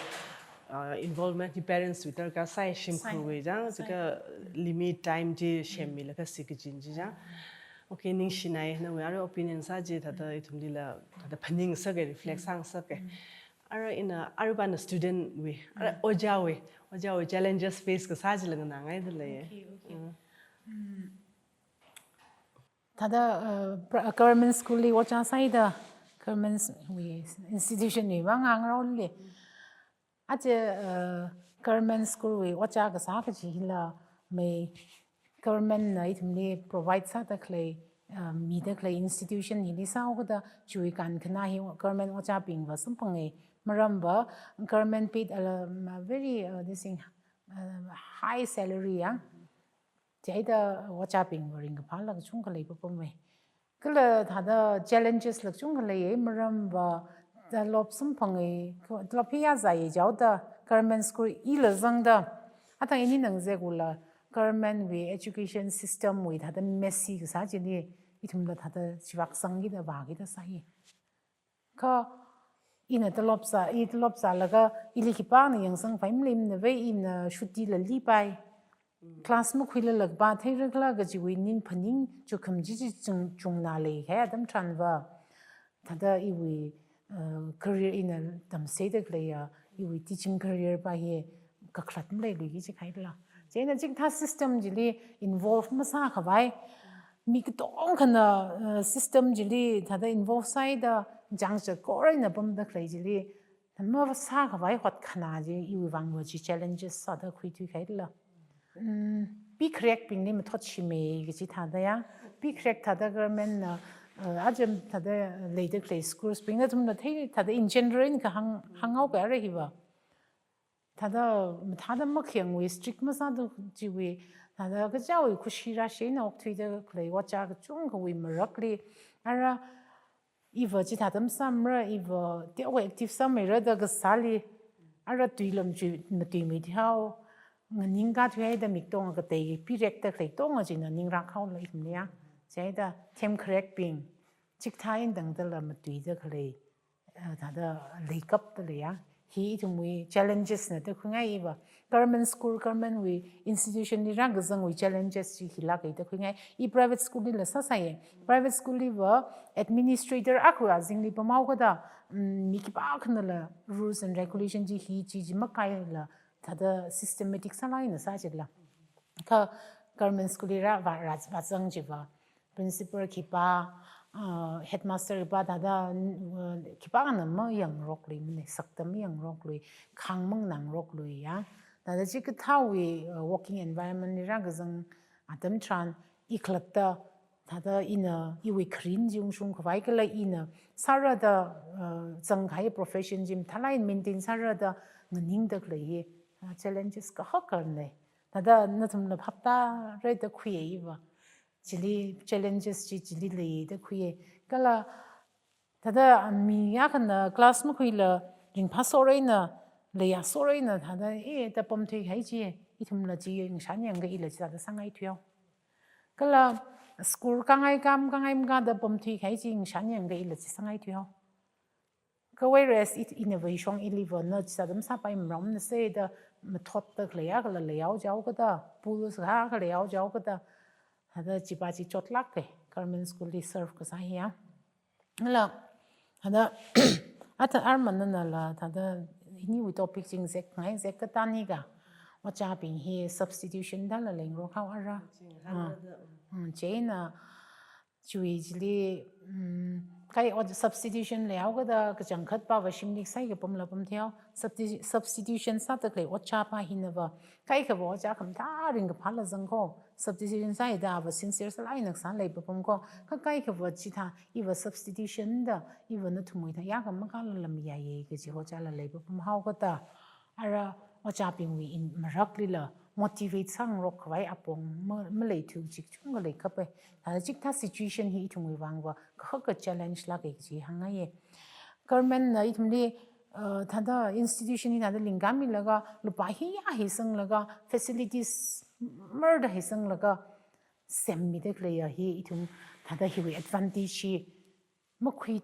uh, involvement hi parents wui darkar sai, shimkhurwui jang, sai, chikha limit time chi semmilaga si kachin chi jang. Okay, ningshinai, nawui arui opinion sā chi thāda ithumlila thāda phaningsaka, reflect sāngasaka. Arui ina, arui pāna student wui, arui ojāwui, ojāwui challenges face kasā chila nganāngaidalei. Okay, okay. Thāda, uh, pri-, government school li ojā sāhaida, government s-, wui institution wui vang nganāraoli. Aja, uh, government school wui ojā kasā kaji hila mei government na ithumli provide sāda khalei, uh, mida khalei institution hili sāhaokada chiwui kankhanā hi government ojābingva samphanga. Maramva government paid, uh, very, uh, this thing, uh, high salary ya. Chieina ojābingva ringkaphāla kachungkha leipapamma. Kala thāda challenges la kachungkha leiya, maramva talop samphanga, talop hi yazaiya jihaoda government school ila zangda. Athang ini nangzekula government wui education system wui thāda messy kasā chili ithumla thāda chivak sangkida vākida sāi. Kha ina talop zā, i talop zālaga ili khipāna yangsangpai maleimanava, ina chutti la lipai. Class makhuilala kapā theirakhala kajiwui ning phaning chukham chichi chung, chungna leikahai atam tharanva. Thāda iwui, uh, career ina tamsāda khaleiya, iwui teaching career pa hi kakhalat maleiluiki jihaila. Chieina chikathā system chili involve masākhavai, mi katongkhana, uh, system chili thāda involve sāhaida jangchakor eina pamda khalei chili masākhavai hotkhanā chi iwui vangva chi challenges sāda khuithuihaila. Mm, pikharekbingli mathotshimei kaji thāda ya. Pikharek thāda government na, uh, aja thāda leida khalei schools bingna athumna thei thāda in general eina kahāng, hānghaoka arui hiva. Thāda, thāda makhayangwui strict masāda chiwui, thāda kachāwui khushi rāshina okthuida khalei ojā kachungkhawui marakli, ara iva chithāda masāmara, iva teokha active sāmeira da kasāli, ara tuilam chi matuimi thihao, nganingkathuihaida mik tong katei pirekda khalei tong china ning rākhaola ithumli ya. Chieina themkharekbing, chikathā eina tangdala matuida khalei, uh, thāda leikapda leiya. Hi ithumwui challenges na da khuingai iva. Government school, government wui institution li rākazangwui challenges chi hila kaida khuingai. I private school lila sāsāya. Private school liva administrator akha azingli pamhaokada, mm, mi khipākhanala rules and regulation chi hi chi chi makaila thāda systematic sālāk eina sā chila. Kha government school li rā vā, rā vāzang chiva principal khipā, uh, headmaster khipā thāda, uh, khipāna mayangrokluimana, sakta mayangroklui, khāng manganāngroklui ya. Thāda chikathāwui, uh, working environment li rākazang atam tharan i khalatta, thāda ina iwui kharing chi ungshungkhavai kala ina sārada, uh, zangkahai profession chi mathālāk eina maintain sārada nganingda khalei hi, uh, challenges kahak kahana. Thāda nathumna phaptāra da khuiya iva. Chili challenges chi chili leida khuiya. Kala thāda mi akhana class makhuila ringphāsora eina, leiya sora eina, thāda, eh, da pamthuikahai chi, ithumla chi ngashan yangakha ila chithāda sāngaithuihao. Kala school kangai kam, kangai makada pamthuikahai chi ngashan yangakha ila chi sāngaithuihao. Kha whereas it, innovation iliva na chithāda masāpaimara, na sāda mathotda khaleiya kala leihaojihaokada, pull sākha khaleihaojihaokada, thāda chipa chi chotlāka, government school li serve kasā hiya. Ala, thāda, ata armananala, thāda, iniwui topic chi ngazekngai, zek katani ka, ojābing hi substitution dala leingarok haora. Chi ngahānda, ah, mm. Mm, chieina, chiwui chili, mm, kai ot substitution leihaokada kachangkhat pava shimli saikapamla pamthuihao, substi-, substitution sāda khalei ojā pa hinava, kaikhava ojā khamathā ringkaphāla zangkho, Substitution sāhaida ava sincere sālāk eina kasā leipapam ko. Kha kaikhava chithā iva substitution da iva nathumwui thāda yākha makālala mayāya kaji ojāla leipapam haokada. Ara ojābingwui in maraklila motivate sāngarok khavai apong ma-, maleithu chik chungkha leikapai. Thāda chikathā situation hi ithumwui vangva kahaka challenge lāka kaji hāngngaiya. Government na ithumli, uh, thāda institution hi thāda lingkāmilaga, lupā hiyā hisanglaga, facilities marda hisanglaga, semmida khaleiya hi ithum thāda hiwui advantage hi makhui,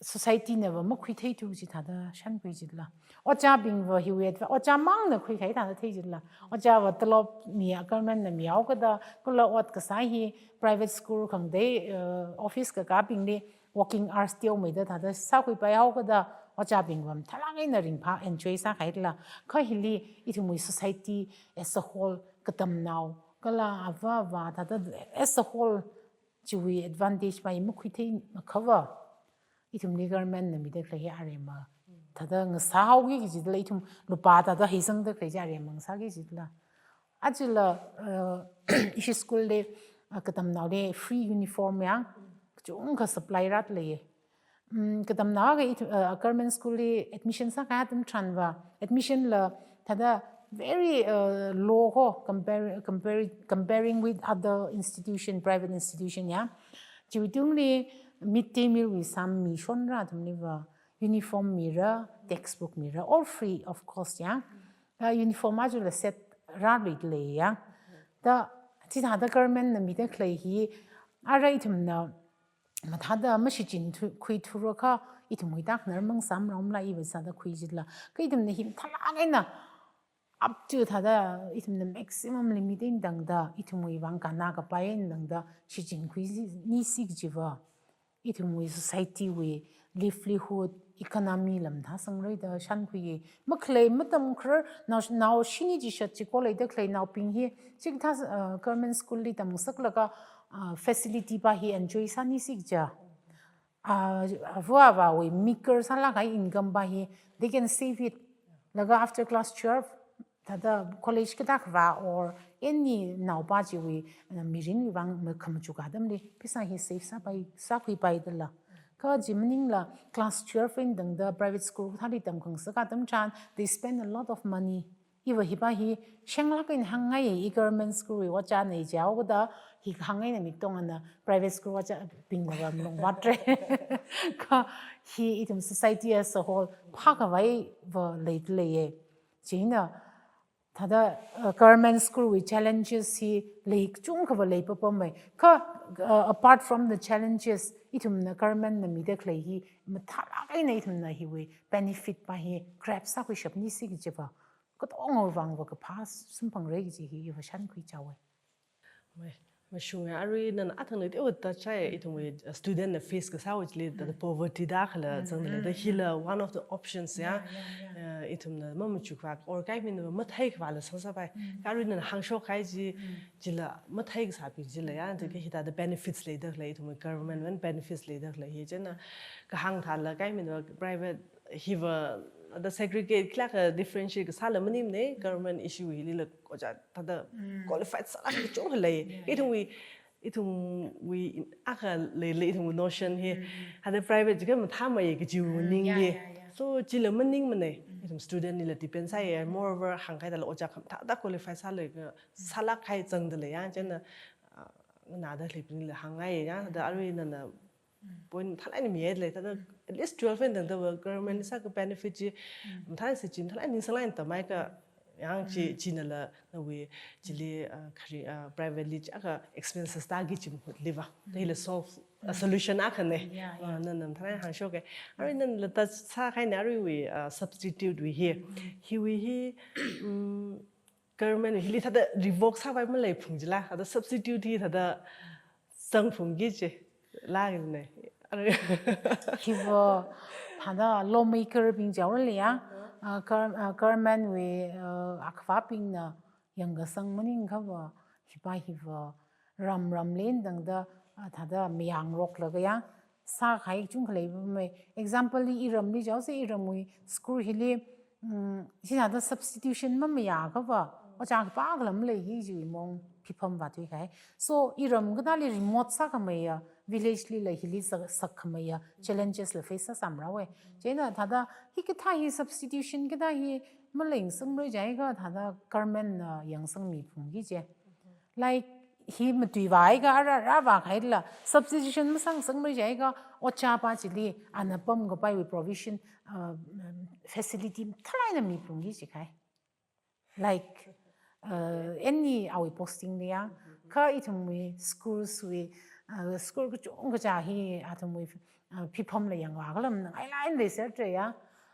society nava makhuitheithu chi thāda shānkhui jitla. Ojābingva hiwui adva-, ojāmangna khuikahai thāda thei jitla. Ojāva tolop mi, government na mihaokada, kala ot kasā hi private school khangatei, uh, office kakābingli working hours teomeida thāda sākhuipai haokada, ojābingva mathālāk eina ringphā enjoy sākahaila. Kha hili ithumwui society as a whole, katamnao, kala avāva thāda as a whole chiwui advantage pa hi makhuithei makhava, ithumli government na mida khalei hi aremma thāda ngasāhaoki kajitla, ithum lupā thāda hisangda khalei chi aremma ngasāki kajitla. Ajala, uh, ishi school li, uh, katamnaoli free uniform ya kachungkha supply rāda lei. Mm, katamnao akha ithum, uh, government school li admission sākahai atam tharanva, admission la thāda very, uh, low ko, compare, compare, comparing with other institution, private institution ya. Chiwui tungli midday meal wui sāmi shonra athumliva, uniform mira, textbook mira, all free of cost ya. Uh, uniform ajala set rāluida lei ya. Da, chithāda government na mida khalei hi, ara ithumna mathāda mashichin thu-, khuithura kha, ithumwui taknar mang samromla iva sāda khui jitla. Kha ithumna hi mathālāk eina, up to thāda ithumna maximum limit eina tangda, ithumwui vang kannā kapai eina tangda, shichin khuinisi kajiva ithumwui society wui livelihood, economy la mathāsangra da shānkhuiya. Makhalei matamkharar nao, nao shini chishat chiko leida khalei naobing hi, chikathā, uh, government school li tamngasaklaga, uh, facility pa hi enjoy sānisi kaja. Uh, ava avāwui maker sālāk kahai income pa hi, they can save it. Laga after class twelve, thāda college kathā kavā or any naopa chiwui, uh, mirinwui vang makhamachuk atamli, pheisā hi save sāpai, sākhuipai dala. Kha chi maningla class twelve eina tangda private school kathāli tamkhangasak atam tharan, they spend a lot of money. Iva hi pa hi shenglāk eina hāngngaiya, i government school wui ojāna jihaokada, hi hāngngaina mi katongana private school ojābingna va malungvātra. Kha hi ithum society as a whole phākhavaiva leida leiya. Chieina, thāda, uh, government school wui challenges hi lei kachungkhava leipapamma. Kha, uh, apart from the challenges, ithumna government na mida khalei hi mathālāk eina ithumna hiwui benefit pa hi grab sākhuishapnisi kajiva, katongawui vangva kaphā samphangra kaji hi iva shānkhui chaowa. Mai, mashunga, arui nana athang nui tewa ta chai, ithumwui, uh, student na face kasā wuchili, the poverty da khala zangda lei, da hila one of the options ya. Yeah, yeah, yeah. Uh, ithumna mamachukva, or kaimina matheikhava la sangsāpai. Kha arui nana hāngshok kahai chi, chila mathei kasābing chila ya, da kha hithāda benefits leida khalei, ithumwui government wui benefits leida khalei hi, chieina kahāng thāla kaimina private hiva, the segregate khilāk eina differentiate kasāla maningmana, government issue hilila ojā thāda qualified sālāk kachungkha lei. Yeah, yeah. Ithumwui, ithumwui akha leilei ithumwui notion hi. Thāda private jiakha mathāmeiya kajiwui ning hi. Yeah, yeah, yeah. So, chila maningmana. Ithum student lila depend sāya. Moreover, hāngkahai thāla ojā khamathā thāda qualified sālei ka, sālāk kahai zangda lei ya. Chieina, uh, nganāda khaleibingla hāngngaiya. Da arui nana point mathālāk eina mihaida lei, thāda at least twelve eina tangda va government sāka benefit chi, mathālāk eina shichin, mathālāk eina ningsanglāk eina tamhaika, yang chi, chinala, nawui, chili, uh, khari, uh, private li chi akha expenses tāki kaji mahutliva. Da hila solve, uh, solution akhana. Yeah, yeah. Uh, nana mathālāk eina hāngshoka. Arui nanala ta sākahaina aruiwui, uh, substitute wui hi. Hiwui hi, um, government hili thāda revoke sāpai maleiphung chila, thāda substitute hi thāda zangphungki kaji lākna. Hiva thāda lawmaker bing chaorali ya, ah, gov-, ah, government wui, ah, akhavābingna yangkasang maningkhava, hi pa hiva ram ramli eina tangda, ah, thāda mayāngaroklaga ya, sākahai kachungkha leipapamma. Example li iramli chaosa, iramwui school hili, mm, chithāda substitution mamayākhava, ojā khipākhala maleihi kajiwui mong Phiphamva tui kahai. So iram kathāli remote sākhameiya, village lila hili sak, sakkhameiya challenges la face sāsāmarao e. Chieina thāda hikathā hi substitution kathā hi maleingasakmara jiakha thāda government na yangsangmi phungki je. Like hi matuivāakha ara, ara vākahaila substitution masangsangmara jiakha ojā pa chili ana pamkapaiwui provision, uh, facility mathālāk eina miphungki jikahai. Like, uh, any awui posting liya, kha ithumwui schools wui, uh, school kachungkha chi hi athumwui, uh, phiphamla yangvākhala mangailāk eina leiserda ya.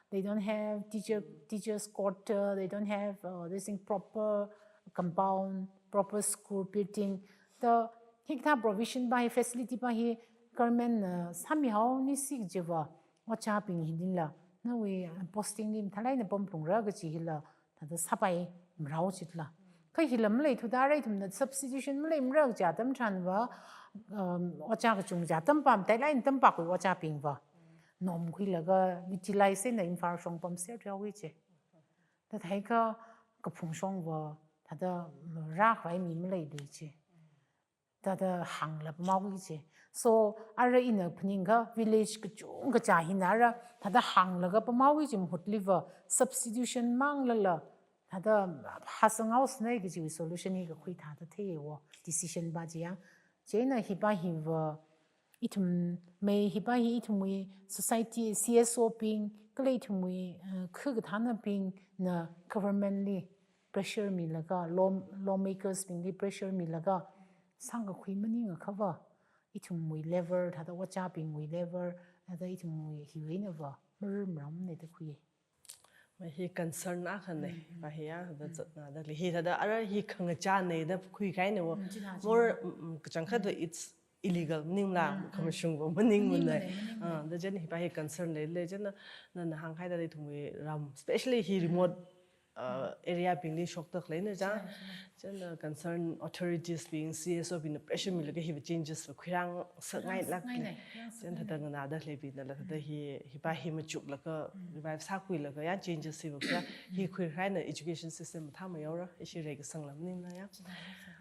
They don't have teacher, teachers quarter, they don't have, uh, this thing, proper compound, proper school building. The hikathā provision pa hi, facility pa hi government na sāmihaonisi kajiva, ojābing hilila nawui, uh, posting li mathālāk eina pamphungra kaji hila thāda sāpaimarao jila. Kha hila maleithuda ara ithumna substitution maleimara kaja atam tharanva, um, ojā kachungkha chi atam pam, mathālāk eina tampakhui ojābingva nomkhuilaga utilize eina Imphal shong pamser thuihaoki je. Thāda theiakha kaphung shongva thāda rākhavai mi maleilui je. Thāda hāngla pamhaoki je. So ara ina phaningakha village kachungkha chi hina ara thāda hānglaga pamhaoki je, mahutliva substitution manglala thāda hāsanghaosanai kajiwui solution hi kakhui thāda theiya wo, decision pa chiya. Chieina hi pa hiva ithum mei hi pa hi ithumwui society, C S O bing, kala ithumwui, uh, khu kathānabingna government li pressure milaga, law, lawmakers bingli pressure milaga sangkakhui maningakhava, ithumwui level, thāda ojābingwui level, thāda ithumwui hiwui einava mararmara mane da khui. Ma hi concern akhana, mm, pa hi ya, thāda, mm, zatna da li. Hi thāda ara hi khangachāna da khuikahaina wo. Mm, china, more, china, mm, mm, kachangkhat, mm, it's illegal maningla, mm, mm, khamashungva maningmana. Maningmana, maningmana. Ah, da chieina hi pa hi concern leilei, chieina nana hāngkahai thāda ithumwui ram, especially hi remote, uh, area bingli shoktak leina chang. Chang, chang. Chieina concern authorities bing, C S O bingna pressure milaga hiva changes va khuirāngasakngailāk. Khuirāngasakngailei, khuirāngasakngailei. Chieina thāda nganāda leibinala thāda hi, hi pa hi machuklaga, mm, revive sākhuilaga ya changes hiva khuira, hi khuirāhaina education system mathā mayaora, ishi reikasangla maningla ya. Chang, chang.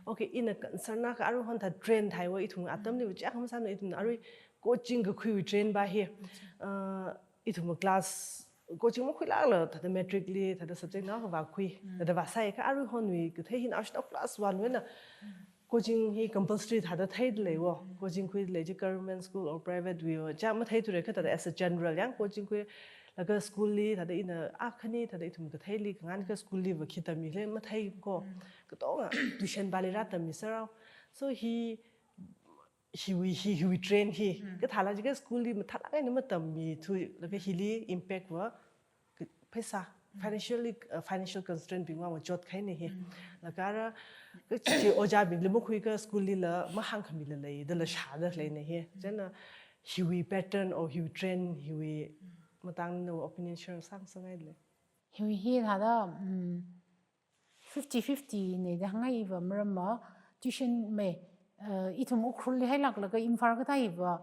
Okay, ina concern akha aruihon thāda trend theiwa ithum atamli va chak masāna ithum arui coaching kakhuiwui trend pa hi. Chang. Uh, ithum class coaching makhuilākla, thāda matric li, thāda subject naokha vākhui, mm, thāda vāsai kha aruihonwui kathei hina aruihon class one wui eina, mm, coaching hi compulsory thāda theida lei wo. Mm. Coaching khuida lei chi government school or private wui wo. Chi matheithura kha thāda as a general yang coaching khuilaga school li, thāda ina akhani, thāda ithum katheili, kangānkha school liva khi tammi lei mathei ko. Mm. Katonga tuition pali rātammi sārao. So hi hiwui, hi, hiwui trend hi. Mm. Kathāla jiakha school li mathālāk eina matammithuilaga hili impact va, ka-, pheisā, mm, financially, uh, financial constraint bing vang va chotkahaina hi. Mm. Laga ara, kachi chi ojābingli makhuikha school lila mahāngkhamila lei, dala shāda leina hi. Mm. Chieina hiwui pattern or hiwui trend, hiwui, mm, matangna opinion share sāngasakngailei. Hiwui hi thāda, mm, fifty fifty na da hāngngai iva, maramva tuition mei, uh, ithum Ukhrulli hailāklaga Imphal kathā iva,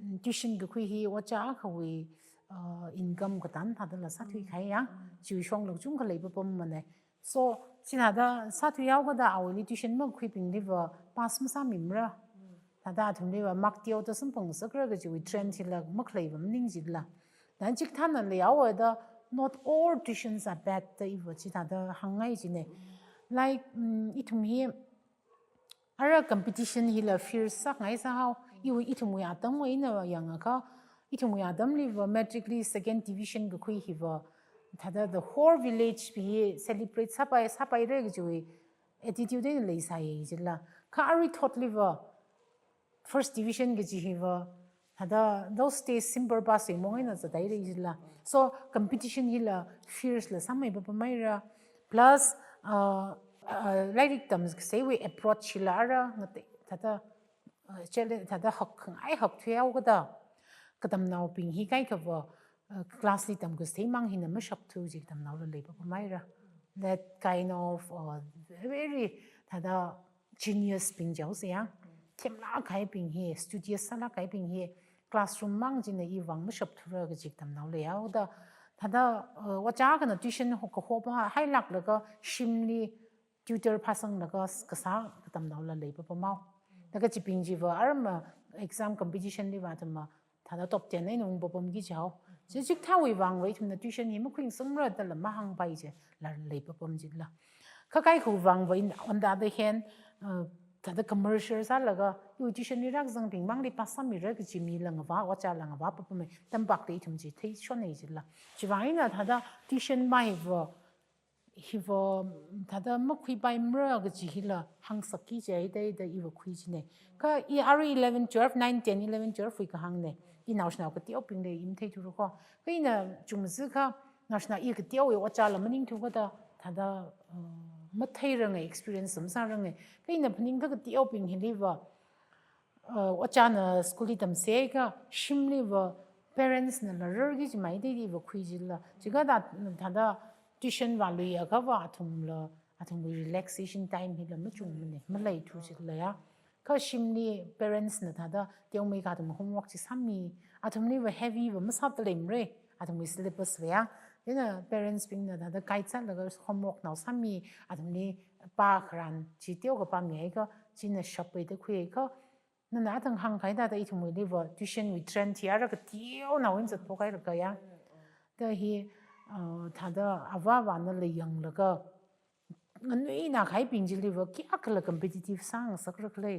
mm, tuition kakhui hi ojā akhawui, uh, income kathan thādala sāthuikahai ya, chiwui shongla kachungkha leipapammanei. So, chithāda sāthuihaokada awuili tuition makakhuibingliva pass masāmimara. Thāda athumliva mark teoda samphangasakra kajiwui trend hila makhaleiva maning jila. Then chikathāna leihaowa da, not all tuitions are bad da iva chithāda hāngngai jinei. Like, mm, ithum hi ara competition hila fierce sāngai sāhao, iwui ithumwui atamwui eina yangakha, ithumwui atamliva matric li second division kakhui hiva, thāda the whole village bing hi celebrate sāpai, sāpaira kajiwui attitude eina leisai jila. Kha aruithotliva first division kaji hiva, thāda those days simple pass wui mong eina zataira jila. So competition hila fierce la sāmei papamaira. Plus, uh, uh, lairik tamkaseiwui approach hila ara ngatei, thāda, uh, challenge, thāda hakkhangai hakthuihaokada, katamnaobing hi kaikhava, uh, class li tamkaseimang hina mashakthu kaji katamnaola leipapamaira. That kind of, uh, very, thāda genius bing jihaosa ya. Themlāk kahaibing hi, studious sālāk kahaibing hi, classroom mang china iwui vang mashapthura kaji katamnao leihaoda. Thāda, uh, ojā akhana tuition ho kaho pa hailāklaga shimli tutor phāsanglaga s-, kasā katamnaola leipapam haowa. Laga chibing chiva arma exam competition liva athumva thāda top ten eina ungpapamki jihao. Chi chikathāwui vangva ithumna tuition hi makhuisangra dala mahāngpai jila leipapam jila. Kha kaikhawui vangva in, on the other hand, uh, thāda commercial sālaga, iwui tuition li rākazangbing mangli pāsāmira kaji mila ngavā, ojāla ngavāpapamei, tampak da ithum chi theishonei jila. Chivang eina thāda tuition maiva, hiva, thāda makhuipaimara kaji hila hāngsakki jida da iva khui jinei. Kha i arui eleven, twelve, nine, ten, eleven, twelve wui kahāngnei. I naoshinao kateobingli i matheithura ko. Kha ina chungzi kha naoshinao i kateowui ojāla maningthu kata thāda, uh, matheiranga, experience masāranga. Kha ina phaningda kateobing hiliva, uh, ojāna school li tamsei kha shimliva parents nala rarki jimai deidiva khui jila. Chikathā thāda tuition vāluiakhava athumla, athumwui relaxation time hila machungmanei, maleithu jila ya. Kha shimli parents na thāda teomeikha athum homework chi sāmi, athumliva heavy va masāda leimara, athumwui syllabus va ya. Chieina parents bingna thāda guide sālaga homework nao sāmi, athumli pākharan chi teokha pāmihai kha, china shappai da khuihai kha, nana athang hāngkahai thāda ithumwuiliva tuition wui trend hi ara kateonao eina zatphok haira kha ya. Da hi, uh, thāda avāvana la yanglaga, nganuina kahaibing chiliva kayākhala competitive sāngasakra khala.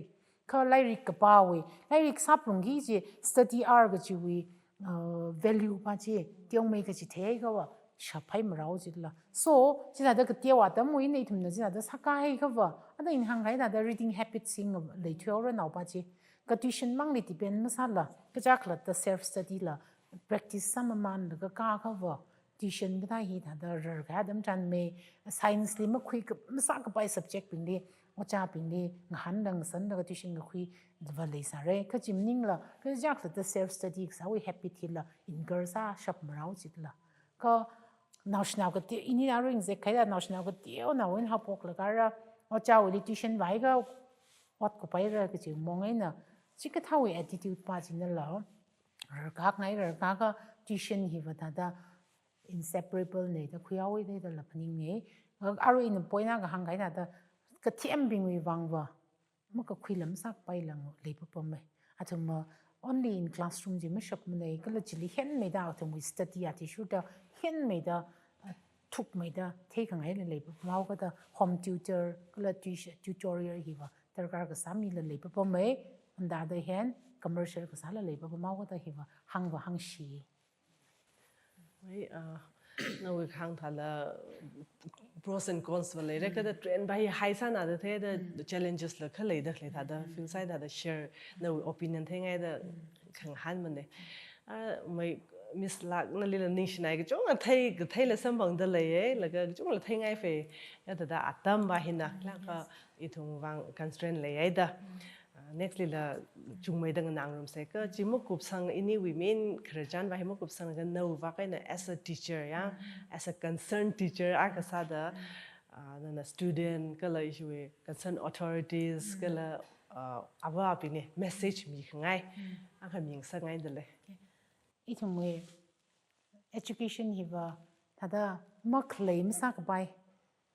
Kha lairik kapāwui, lairik sāphalungki kaji study hour kajiwui, uh, value pa chi, teomei kaji theihaiakhava shaphaimarao jila. So, chithāda kateo atamwui eina ithumna chithāda sākahaiakhava, ada ina hāngkahai thāda reading habit singleithuihaora naopa chi. Kha tuition mangli depend masāla, kachikhalatta self study la practice sāmamanlaga kāakhava, tuition kathā hi thāda rarkahai atam chānmei, science li makhui ka-, masākapai subject bingli, ojābingli ngahānla ngasanlaga tuition kakhuiva leisāra. Kha chi maningla, kachikhalatta self study kasāwui habit hila incur sāshapmarao jila. Kha naoshinao kate, ini arui ngazek kahai thāda naoshinao kateonao eina haophoklaga ara, ojāwuili tuition vāhaiakha ot kupaira kaji mong eina, chikathāwui attitude pa chinala rarkāngai, rarkākha tuition hiva thāda inseparable nei da khuihaowa da dala phaningnei. Arui ina point akha hāngkahai thāda kathembingwui vangva makakhuila masākapaila leipapamei. Athumva only in classroom chi mashapmanei, kala chili henmeida athumwui study athishurda henmeida, uh, thukmeida theikhangaila leipapamhao kata home tutor, kala tuition, tutorial hiva darkar kasā mila leipapamei. On the other hand, commercial kasāla leipapamhao kata hiva hāngva hāngshi. Hai, ah, nawui kahāng thāla pros and cons va leira, kata trend pa hi high sāna da thei da challenges la khalei da khalei thāda feel sāi thāda share nawui opinion theingaida khangahānmanei. Ah, mai Miss Lak nalila ningshinai kachungkha thei, katheila samphangda leiya, laga kachungkhala theingai phei, ya thāda atam pa hina, laga ithumwui vang constraint leihaida. Ah, next lila chungmeida nganāngarumsei kha, chi makupsang ini women khararchan pa hi makupsanglaga nawui vang eina as a teacher ya, as a concerned teacher akha sāda, ah, nana student kala ishiwui concerned authorities kala, ah, avābingli message mikhangai akha mingasakngaida lei. Ithumwui education hiva thāda makhalei masākapai.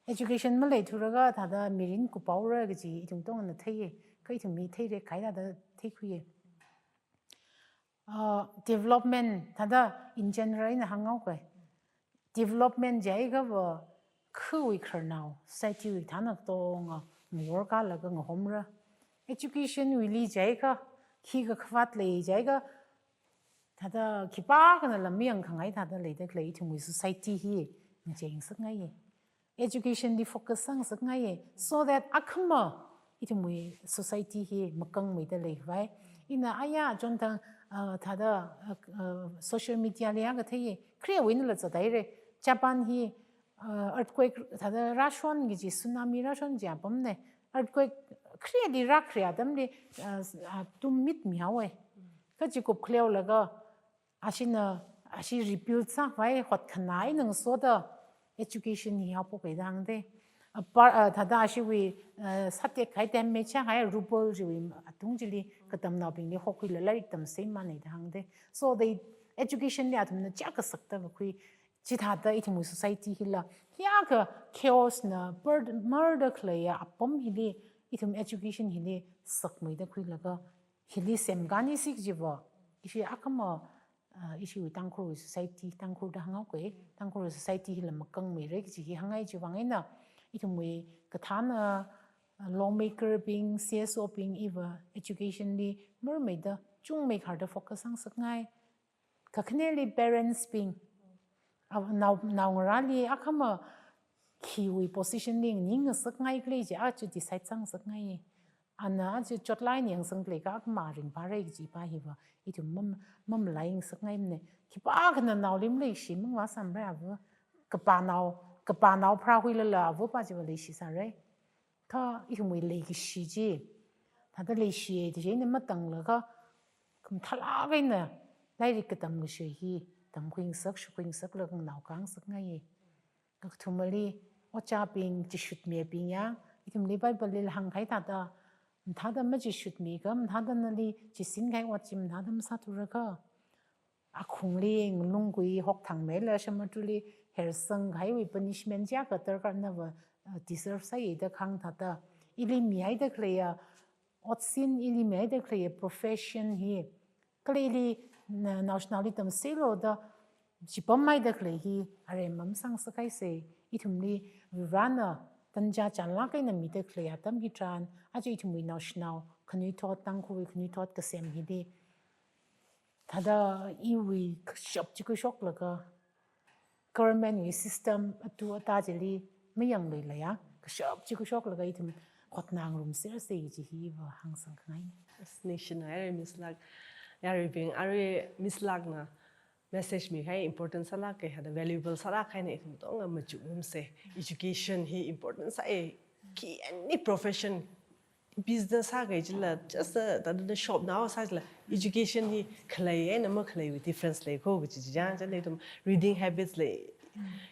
Education maleithuraga thāda mirin kuphaora kaji ithum tongna theiya. Kha ithum mi theira kahai thāda theikhuiya. Ah, development thāda in general eina hānghaoka. Development jiakhava khawui khararnao, society wui thāna katonga ngaworkalaga ngahomra. Education wuili jiakha, khi kakhavāt lei jiakha, thāda khipākhana lam mayangkhangai thāda leida khalei ithumwui society hi ngacheisakngaiya. Education li focus sāngasakngaiya. So that akhama ithumwui society hi makangmeida leikhavai. Ina aya chonthang, ah, thāda, ah, ah, social media li akha theiya. Kharewui einala zathaira. Japan hi, ah, earthquake thāda rāshon kaji, tsunami rāshon kaji apamnei. Earthquake khareli rākhare atamli, ah, s-, ah, tum mitmihaowa. Kha chi kupkhaleolaga, ashina, ashi rebuild sākhavai hotkhanā eina ngasoda education hi haophokhaida hāngda. Apart, ah, thāda ashiwui, ah, sātekkahai damage sākahai rubble chiwui atung chili katamnaobingli hokhuila lairik tamseimanei da hāngda. So the education li athumna chiyākha sakta kakhui, Chithāda ithumwui society hila, hiyākha chaos na, murder, murder khaleiya apam hili, ithum education hili sakmeida khuilaga, hili semkani sik jiva, ishi akhama, uh, ishiwui Tangkhulwui society, Tangkhul da hānghao kwe, Tangkhulwui society hila makangmeira kaji hi hāngngai chiwui vang eina, ithumwui kathāna, uh, lawmaker bing, C S O bing iva education li marmeida, chungmeikharda focus sāngasakngai. Kakhaneli parents bing, a, nao, naongarāli akhama khiwui position li nganingngasakngai khala chi aja decide sāngasakngai. Ana aja chotlāk eina yangsang khalei kha akhama ringphāra kaji pa hiva, ithum mam-, mamalai ngasakngaimana. Khipākhana naoli maleishi mangva samra ava. Kapanao, kapanao pharākhuilala avapa chiva leishisāra. Kha ithumwui leikashi chi, thāda leishiya da chieina matanglaga, khamathālāk eina lairik katam kashi hi tamkhuingasak, shukhuingasaklaga nganao khangasakngaiya. Kakathumali, ojābing, chishutmibing ya, ithumli Bible lila hāngkahai thāda, mathāda machishutmikha, mathāda nali chisinkhai ot chi mathāda masāthurakha, akhungli ngalungkui hokthangmeila shamatuli hersanghaiwui punishment chiyākha darkar nava, uh, deserve sāya da kahāng thāda. Ili mihaida khaleiya otsin, ili mihaida khaleiya profession hi, kala ili na-, naoshinaoli tamseilu da chipamhaida khalei hi aremma masāngasakhaisa. Ithumli Varena tanja chānlāk eina mida khaleiya atam hitharan, aja ithumwui naoshinao khanuithot, Tangkhulwui khanuithot kasem hili, thāda iwui kashap chi khuishoklaga, government wui system atu ata chili mayangluilala ya, kashap chi khuishoklaga ithum hotnā ngarumsersa kaji hi iva hāngsangkhangai. Yes, ningshina, arui Miss Lak, yaruibing, arui Miss Lak na message mikahai important sālāka, thāda valuable sālāka, eina ithum katonga machukngarumsa. Education hi important sāya, khi any profession, business sākahai chila, just, uh, thāda shop nao sā chila, education hi khalei eina makhaleiwui difference leiko kaji chi chang, chieina ithum reading habits li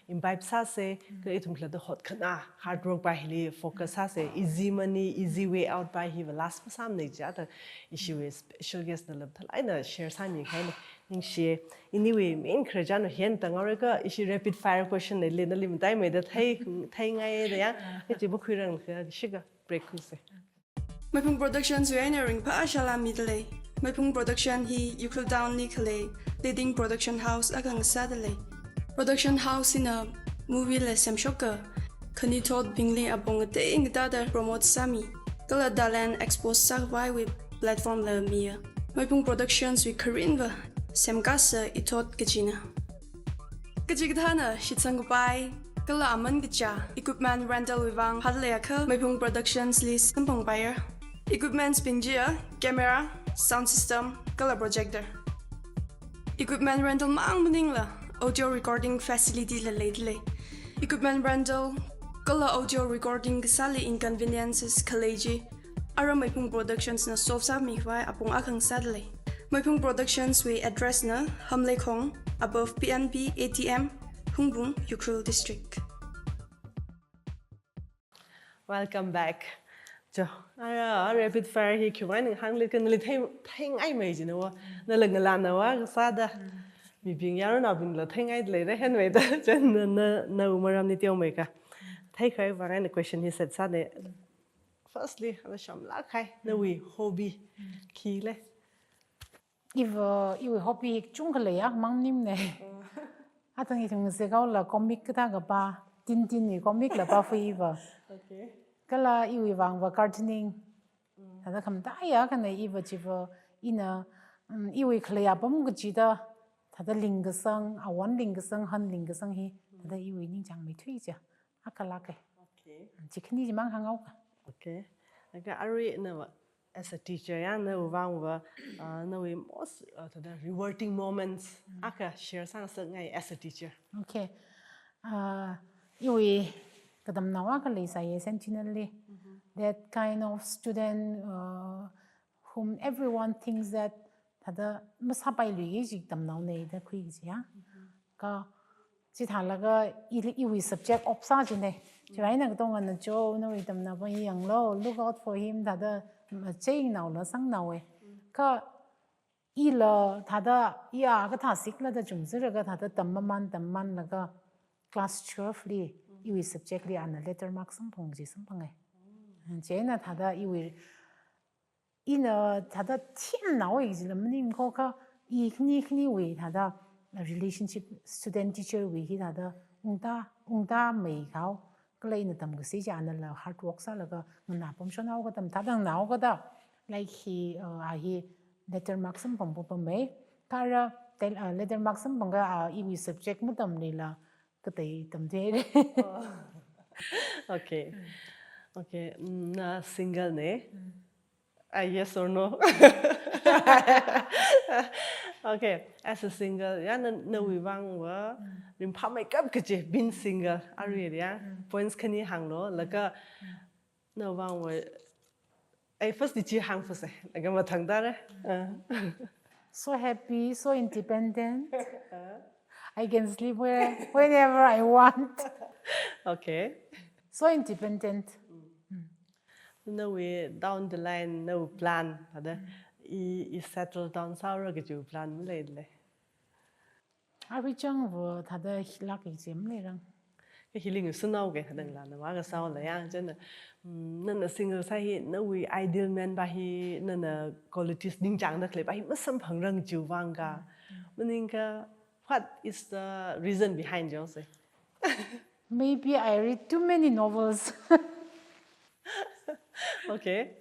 imbibe sāsa, kha ithum khalatta hotkhanā, hard work pa hili focus sāsa, easy money, easy way out pa hiva last masāmana jiakha, ishiwui special guest nala mathālāk eina share sāmikahaina, ningshiya. Iniwui main khararchan hi eina tangaora kha, ishi rapid fire question leili, nali mataimeida thei, theingaida ya, kaji makhuirangakha, shikha break khuisa. Maiphung Productions wui eina ringphā salām midalei. Maiphung Production hi Ukhrul Town li khalei leading production house akha ngasādalei. Production house hina movie la semshoka, khanuithotbingli apong ngatei ngatāda promote sāmi, kala talent expose sākhavaiwui platform la miya. Maiphung Productions wui kharinva semkasā ithot kachina. Kachikathāna shitsangkapai kala aman kachā equipment rental wui vang hāngda leiakha Maiphung Productions li samphangpaira. Equipments bing chiya camera, sound system, kala projector. Equipment rental mang maningla audio recording facility la leidalei. Equipment rental kala audio recording kasāli inconveniences khalei chi ara Maiphung Productions na solve sāmikhavai apong akha ngasādalei. Maiphung Productions wui address na Hamleikhong, above P N B A T M, Hungpung, Ukhrul District. Welcome back. Jo, ara, ara rapid fire hi khiwui eina hāngli kha nali thei, theingaimei jina wa. Nala ngalāna wa kasāda. Mibing yaronnaobingla theingaida leira henmeida. Chieina na, na, nawui maramli teomeikha. Theikhavai vang eina question hi set sāna. Firstly, ana shamlāk kahai, nawui hobby khi lei? Iva, iwui hobby hi kachungkha leiya, mang maningmana. Oh. Athang ithum ngasekaola comic kathā kapā, Tintin wui comic la pāfui iva. Okay. Kala iwui vangva gardening. Mm. Thāda khamataiya akhana iva chiva ina, mm, iwui khaleiya apam kachida, thāda lingkasang, awon lingkasang, han lingkasang hi, thāda iwui ningchāngmeithui chiya akha lāka. Okay. Chikhani chimang hānghaoka. Okay. Laga arui nava as a teacher ya, nawui vangva, uh, nawui most, uh, thāda rewarding moments akha share sāngasakngai as a teacher. Okay. Uh, iwui katamnao akha leisāya Sentinel li. Mm-hmm. That kind of student, uh, whom everyone thinks that thāda masāpailuiki kaji tamnaona da khuiki kajiya. Mm-hmm. Kha chithālaga i, iwui subject opsā jina. Chiwui eina katongana jo, nawui tamnaobing yanglu, look out for him, thāda, mm, chingnaola sangnaowa. Kha Ila thāda, iya kathā sikla da chumzirlaga thāda tammaman, tammamanlaga class twelve li, iwui subject li ana letter mark samphang chi samphangai. Chieina thāda iwui, ina thāda themnaowui kajila maningkho kha, i khani khaniwui thāda relationship student teacher wui hi thāda ungta, ungta meikhao, kala ina tamkasā chi anala hard work sālaga nganā pamshonhaoka tam thāda nganāhaoka da, like hi, uh, a hi letter mark samphang pamei. Kha ara tel-, uh, letter mark samphang kha, uh, iwui subject matamlila katei tamthei. Oh. Okay. Okay, mm, na single ne? Mm. Ah, yes or no? Okay, as a single, ya, na, nawui vangva, mm, ringphāmeikap kaji, being single, arui ya, mm, points khani hānglu, laga, mm, nawui vangva, ai, first li chi hāngphasei, laga mathang tare. Ah. So happy, so independent. Ah. I can sleep where, whenever I want. Okay. So independent. Mm. Nawui down the line, nawui plan, thāda, mm, i, i settle down sāra kaji plan maleilei? Arui changva thāda hilāk kaji maleirang. Ka healing sunao ke thāda ngalāna vākasāla ya, chieina, mm, nana single sā hi, nawui ideal man pa hi, nana qualities ningchāngda khalei pa hi masamphangrang chiwui vang ka. Mm. Maningakha, what is the reason behind, you say? Maybe I read too many novels. Okay.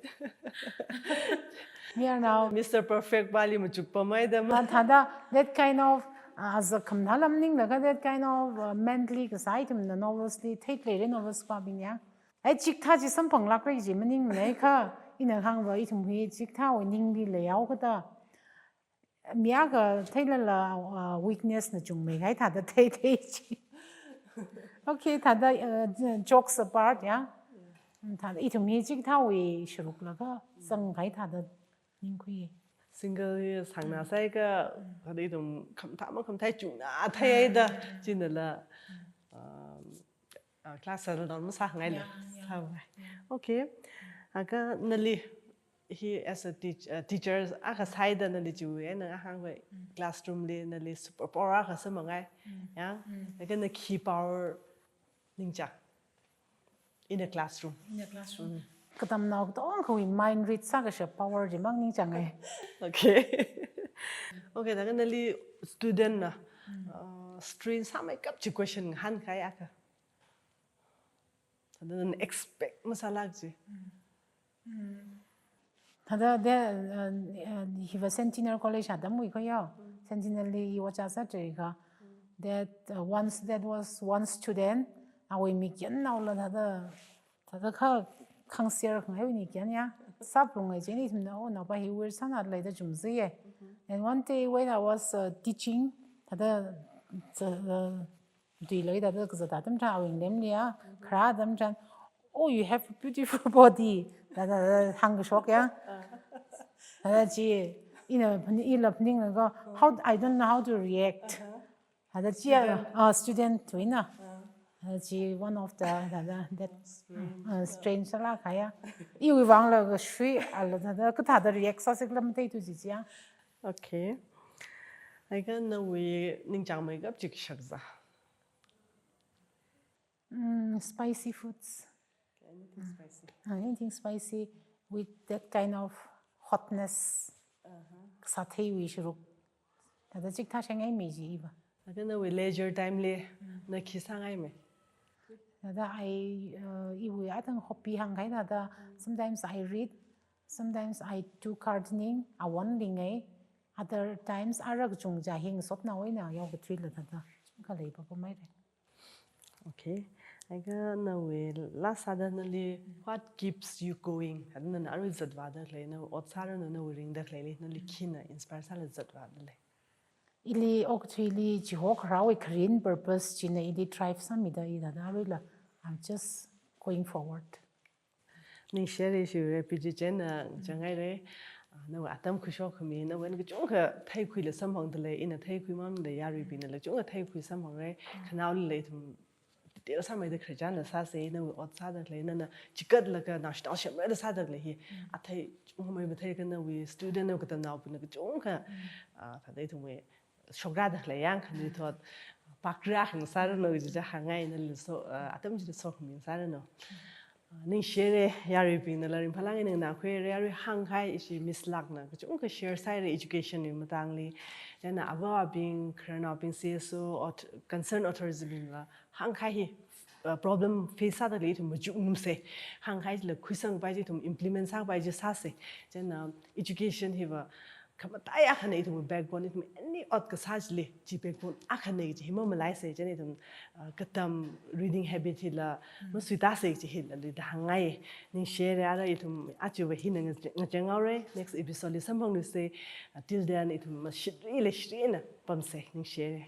Miyarnao. Mister Perfect pali machuk pamei da ma. Ah, thāda, that kind of, uh, as a khamthalam ninglaga that kind of, uh, mentally kasā ithumna novels li, theitleire novels pabing ya. Ai, chikathā chi samphanglākra kaji maningmanei kha, ina hāngva ithum hi chikathāwui ningli leihaoka da. Mi akha theilala, uh, weakness na chungmeikahai thāda theithei chi. Okay, thāda, uh, jokes apart, ya. Mm, thāda ithum hi chikathāwui sharuklaga zangkahai thāda ningkhui. Single hi sāngnā sāakha, thāda ithum khamthā makhamthā chungna theida, chinala, um, uh, class settle down masāngaila. Yeah, yeah. Sāvai. Yeah. Okay. Laga nali hi as a teach-, uh, teacher akha sāda nali chiwui eina hāngvai, mm, classroom li nali superpower akha samphangai. Mm. Ya? Mm. Laga na khi power ningchāng in a classroom. In a classroom. Mm. Katamnao katongawui mind read sākashap power chi mang ningchāngai. Okay. Okay, laga nali student na, mm, uh, strain sāmeikap chi question ngahānkahai akha. Thāda nana expect masālāk chi. Mm. Mm. Thāda de, uh, uh, hiva Sentinel College atamwui kho ya. Mm. Sentinel li i ojā sāthuiakha. Mm. That, uh, once, that was one student, awui mikyannaola thāda, thāda kha khangser khangaiwui mikyan ya. Sāplungai chieina ithumna, oh, naopa hi weird sāna leida chumzaiye. Mm-hmm. And one day when I was, uh, teaching, thāda, uh, tuilei thāda kazat atam tharan awui ngalemli ya, kharā atam tharan, "Oh, you have a beautiful body." Thāda, thāda hāngkashok ya. Ah. Thāda chi, ina phan-, ila phaninglaga, how, I don't know how to react. Uh-huh. Thāda chi ya, student, ah, student wui na. Ah. Thāda chi one of the, thāda, that, ah, strange sālāk kahai ya. Iwui vangla kashui, ala thāda, kathāda react sāsi khala matheithu chi chi ya. Okay. Laga nawui ningchāngmeikap chi kashakzā. Mm, spicy foods. Okay, anything spicy. Ah, anything spicy with that kind of hotness. Uh-huh. Sātheiwui sharuk. Thāda chikathā sāngaimei chi iva. Laga nawui leisure time li, mm, na khi sāngaimei? Thāda I, uh, iwui atang hobby hāngkahai thāda, mm, sometimes I read, sometimes I do gardening, awon lingai. Other times, ara kachungkha hi ngasotnaowui eina yaokathuila thāda chungkha leipapameira. Okay. Laga nawui last sāda nali, what keeps you going? Thāda nana arui zatvāda khalei, nawui ot sāranu nawui ringda khaleili, nali khina inspire sālaga zatvāda lei? Ili okathuili chihokharaowui kharing purpose china ili drive sāmida i thāda aruila, I'm just going forward. Ningshiri shire P G Jain na, mm, chāngaire. Ah, nawui atam khuishok khami, nawui eina kachungkha theikhuila samphangda lei, ina theikhui mamda yaruibingna la kachungkha theikhui samphangre. Mm. Khanaoli ithum Sāmeida khararchanla sāsa, nawui ot sāda khalei, nana chikatlaga naoshinao semra da sāda khalei hi. Athei chungmei mathei ka nawui student nao katamnaobingna kachungkha, ah, thāda ithumwui shokra da khalei yangkha nawui thot, pakra hāng sāranu, jiakha hāngngai nali so, ah, atam chili sokhami sāranu. Ah, ningshire, yaruibingnala ringphālāngai ningna khuire, yarui hāngkahai ishi Miss Lakna kachungkha share sāhaire education wui matangli. Chieina avābing, khararnaobing, C S O, auth-, concerned authorities bingla hāngkahai hi, uh, problem face sāda khalei ithum machukngarumsa. Hāngkahai chila khuisangpai chi ithum implement sāpai chi sāsa. Chieina education hiva khamataiya akhana, ithum backbone, ithum any ot kasā chili chi backbone akhana chi hi mamalaisa. Chieina ithum, uh, katam reading habit hila masuitāsa chi hila lida hāngngai. Ningshire, ara ithum achiva hina ngachang-, ngachang haore. Next episode li samphangluisa. Uh, till then ithum mashitri le shirina pamsa. Ningshire.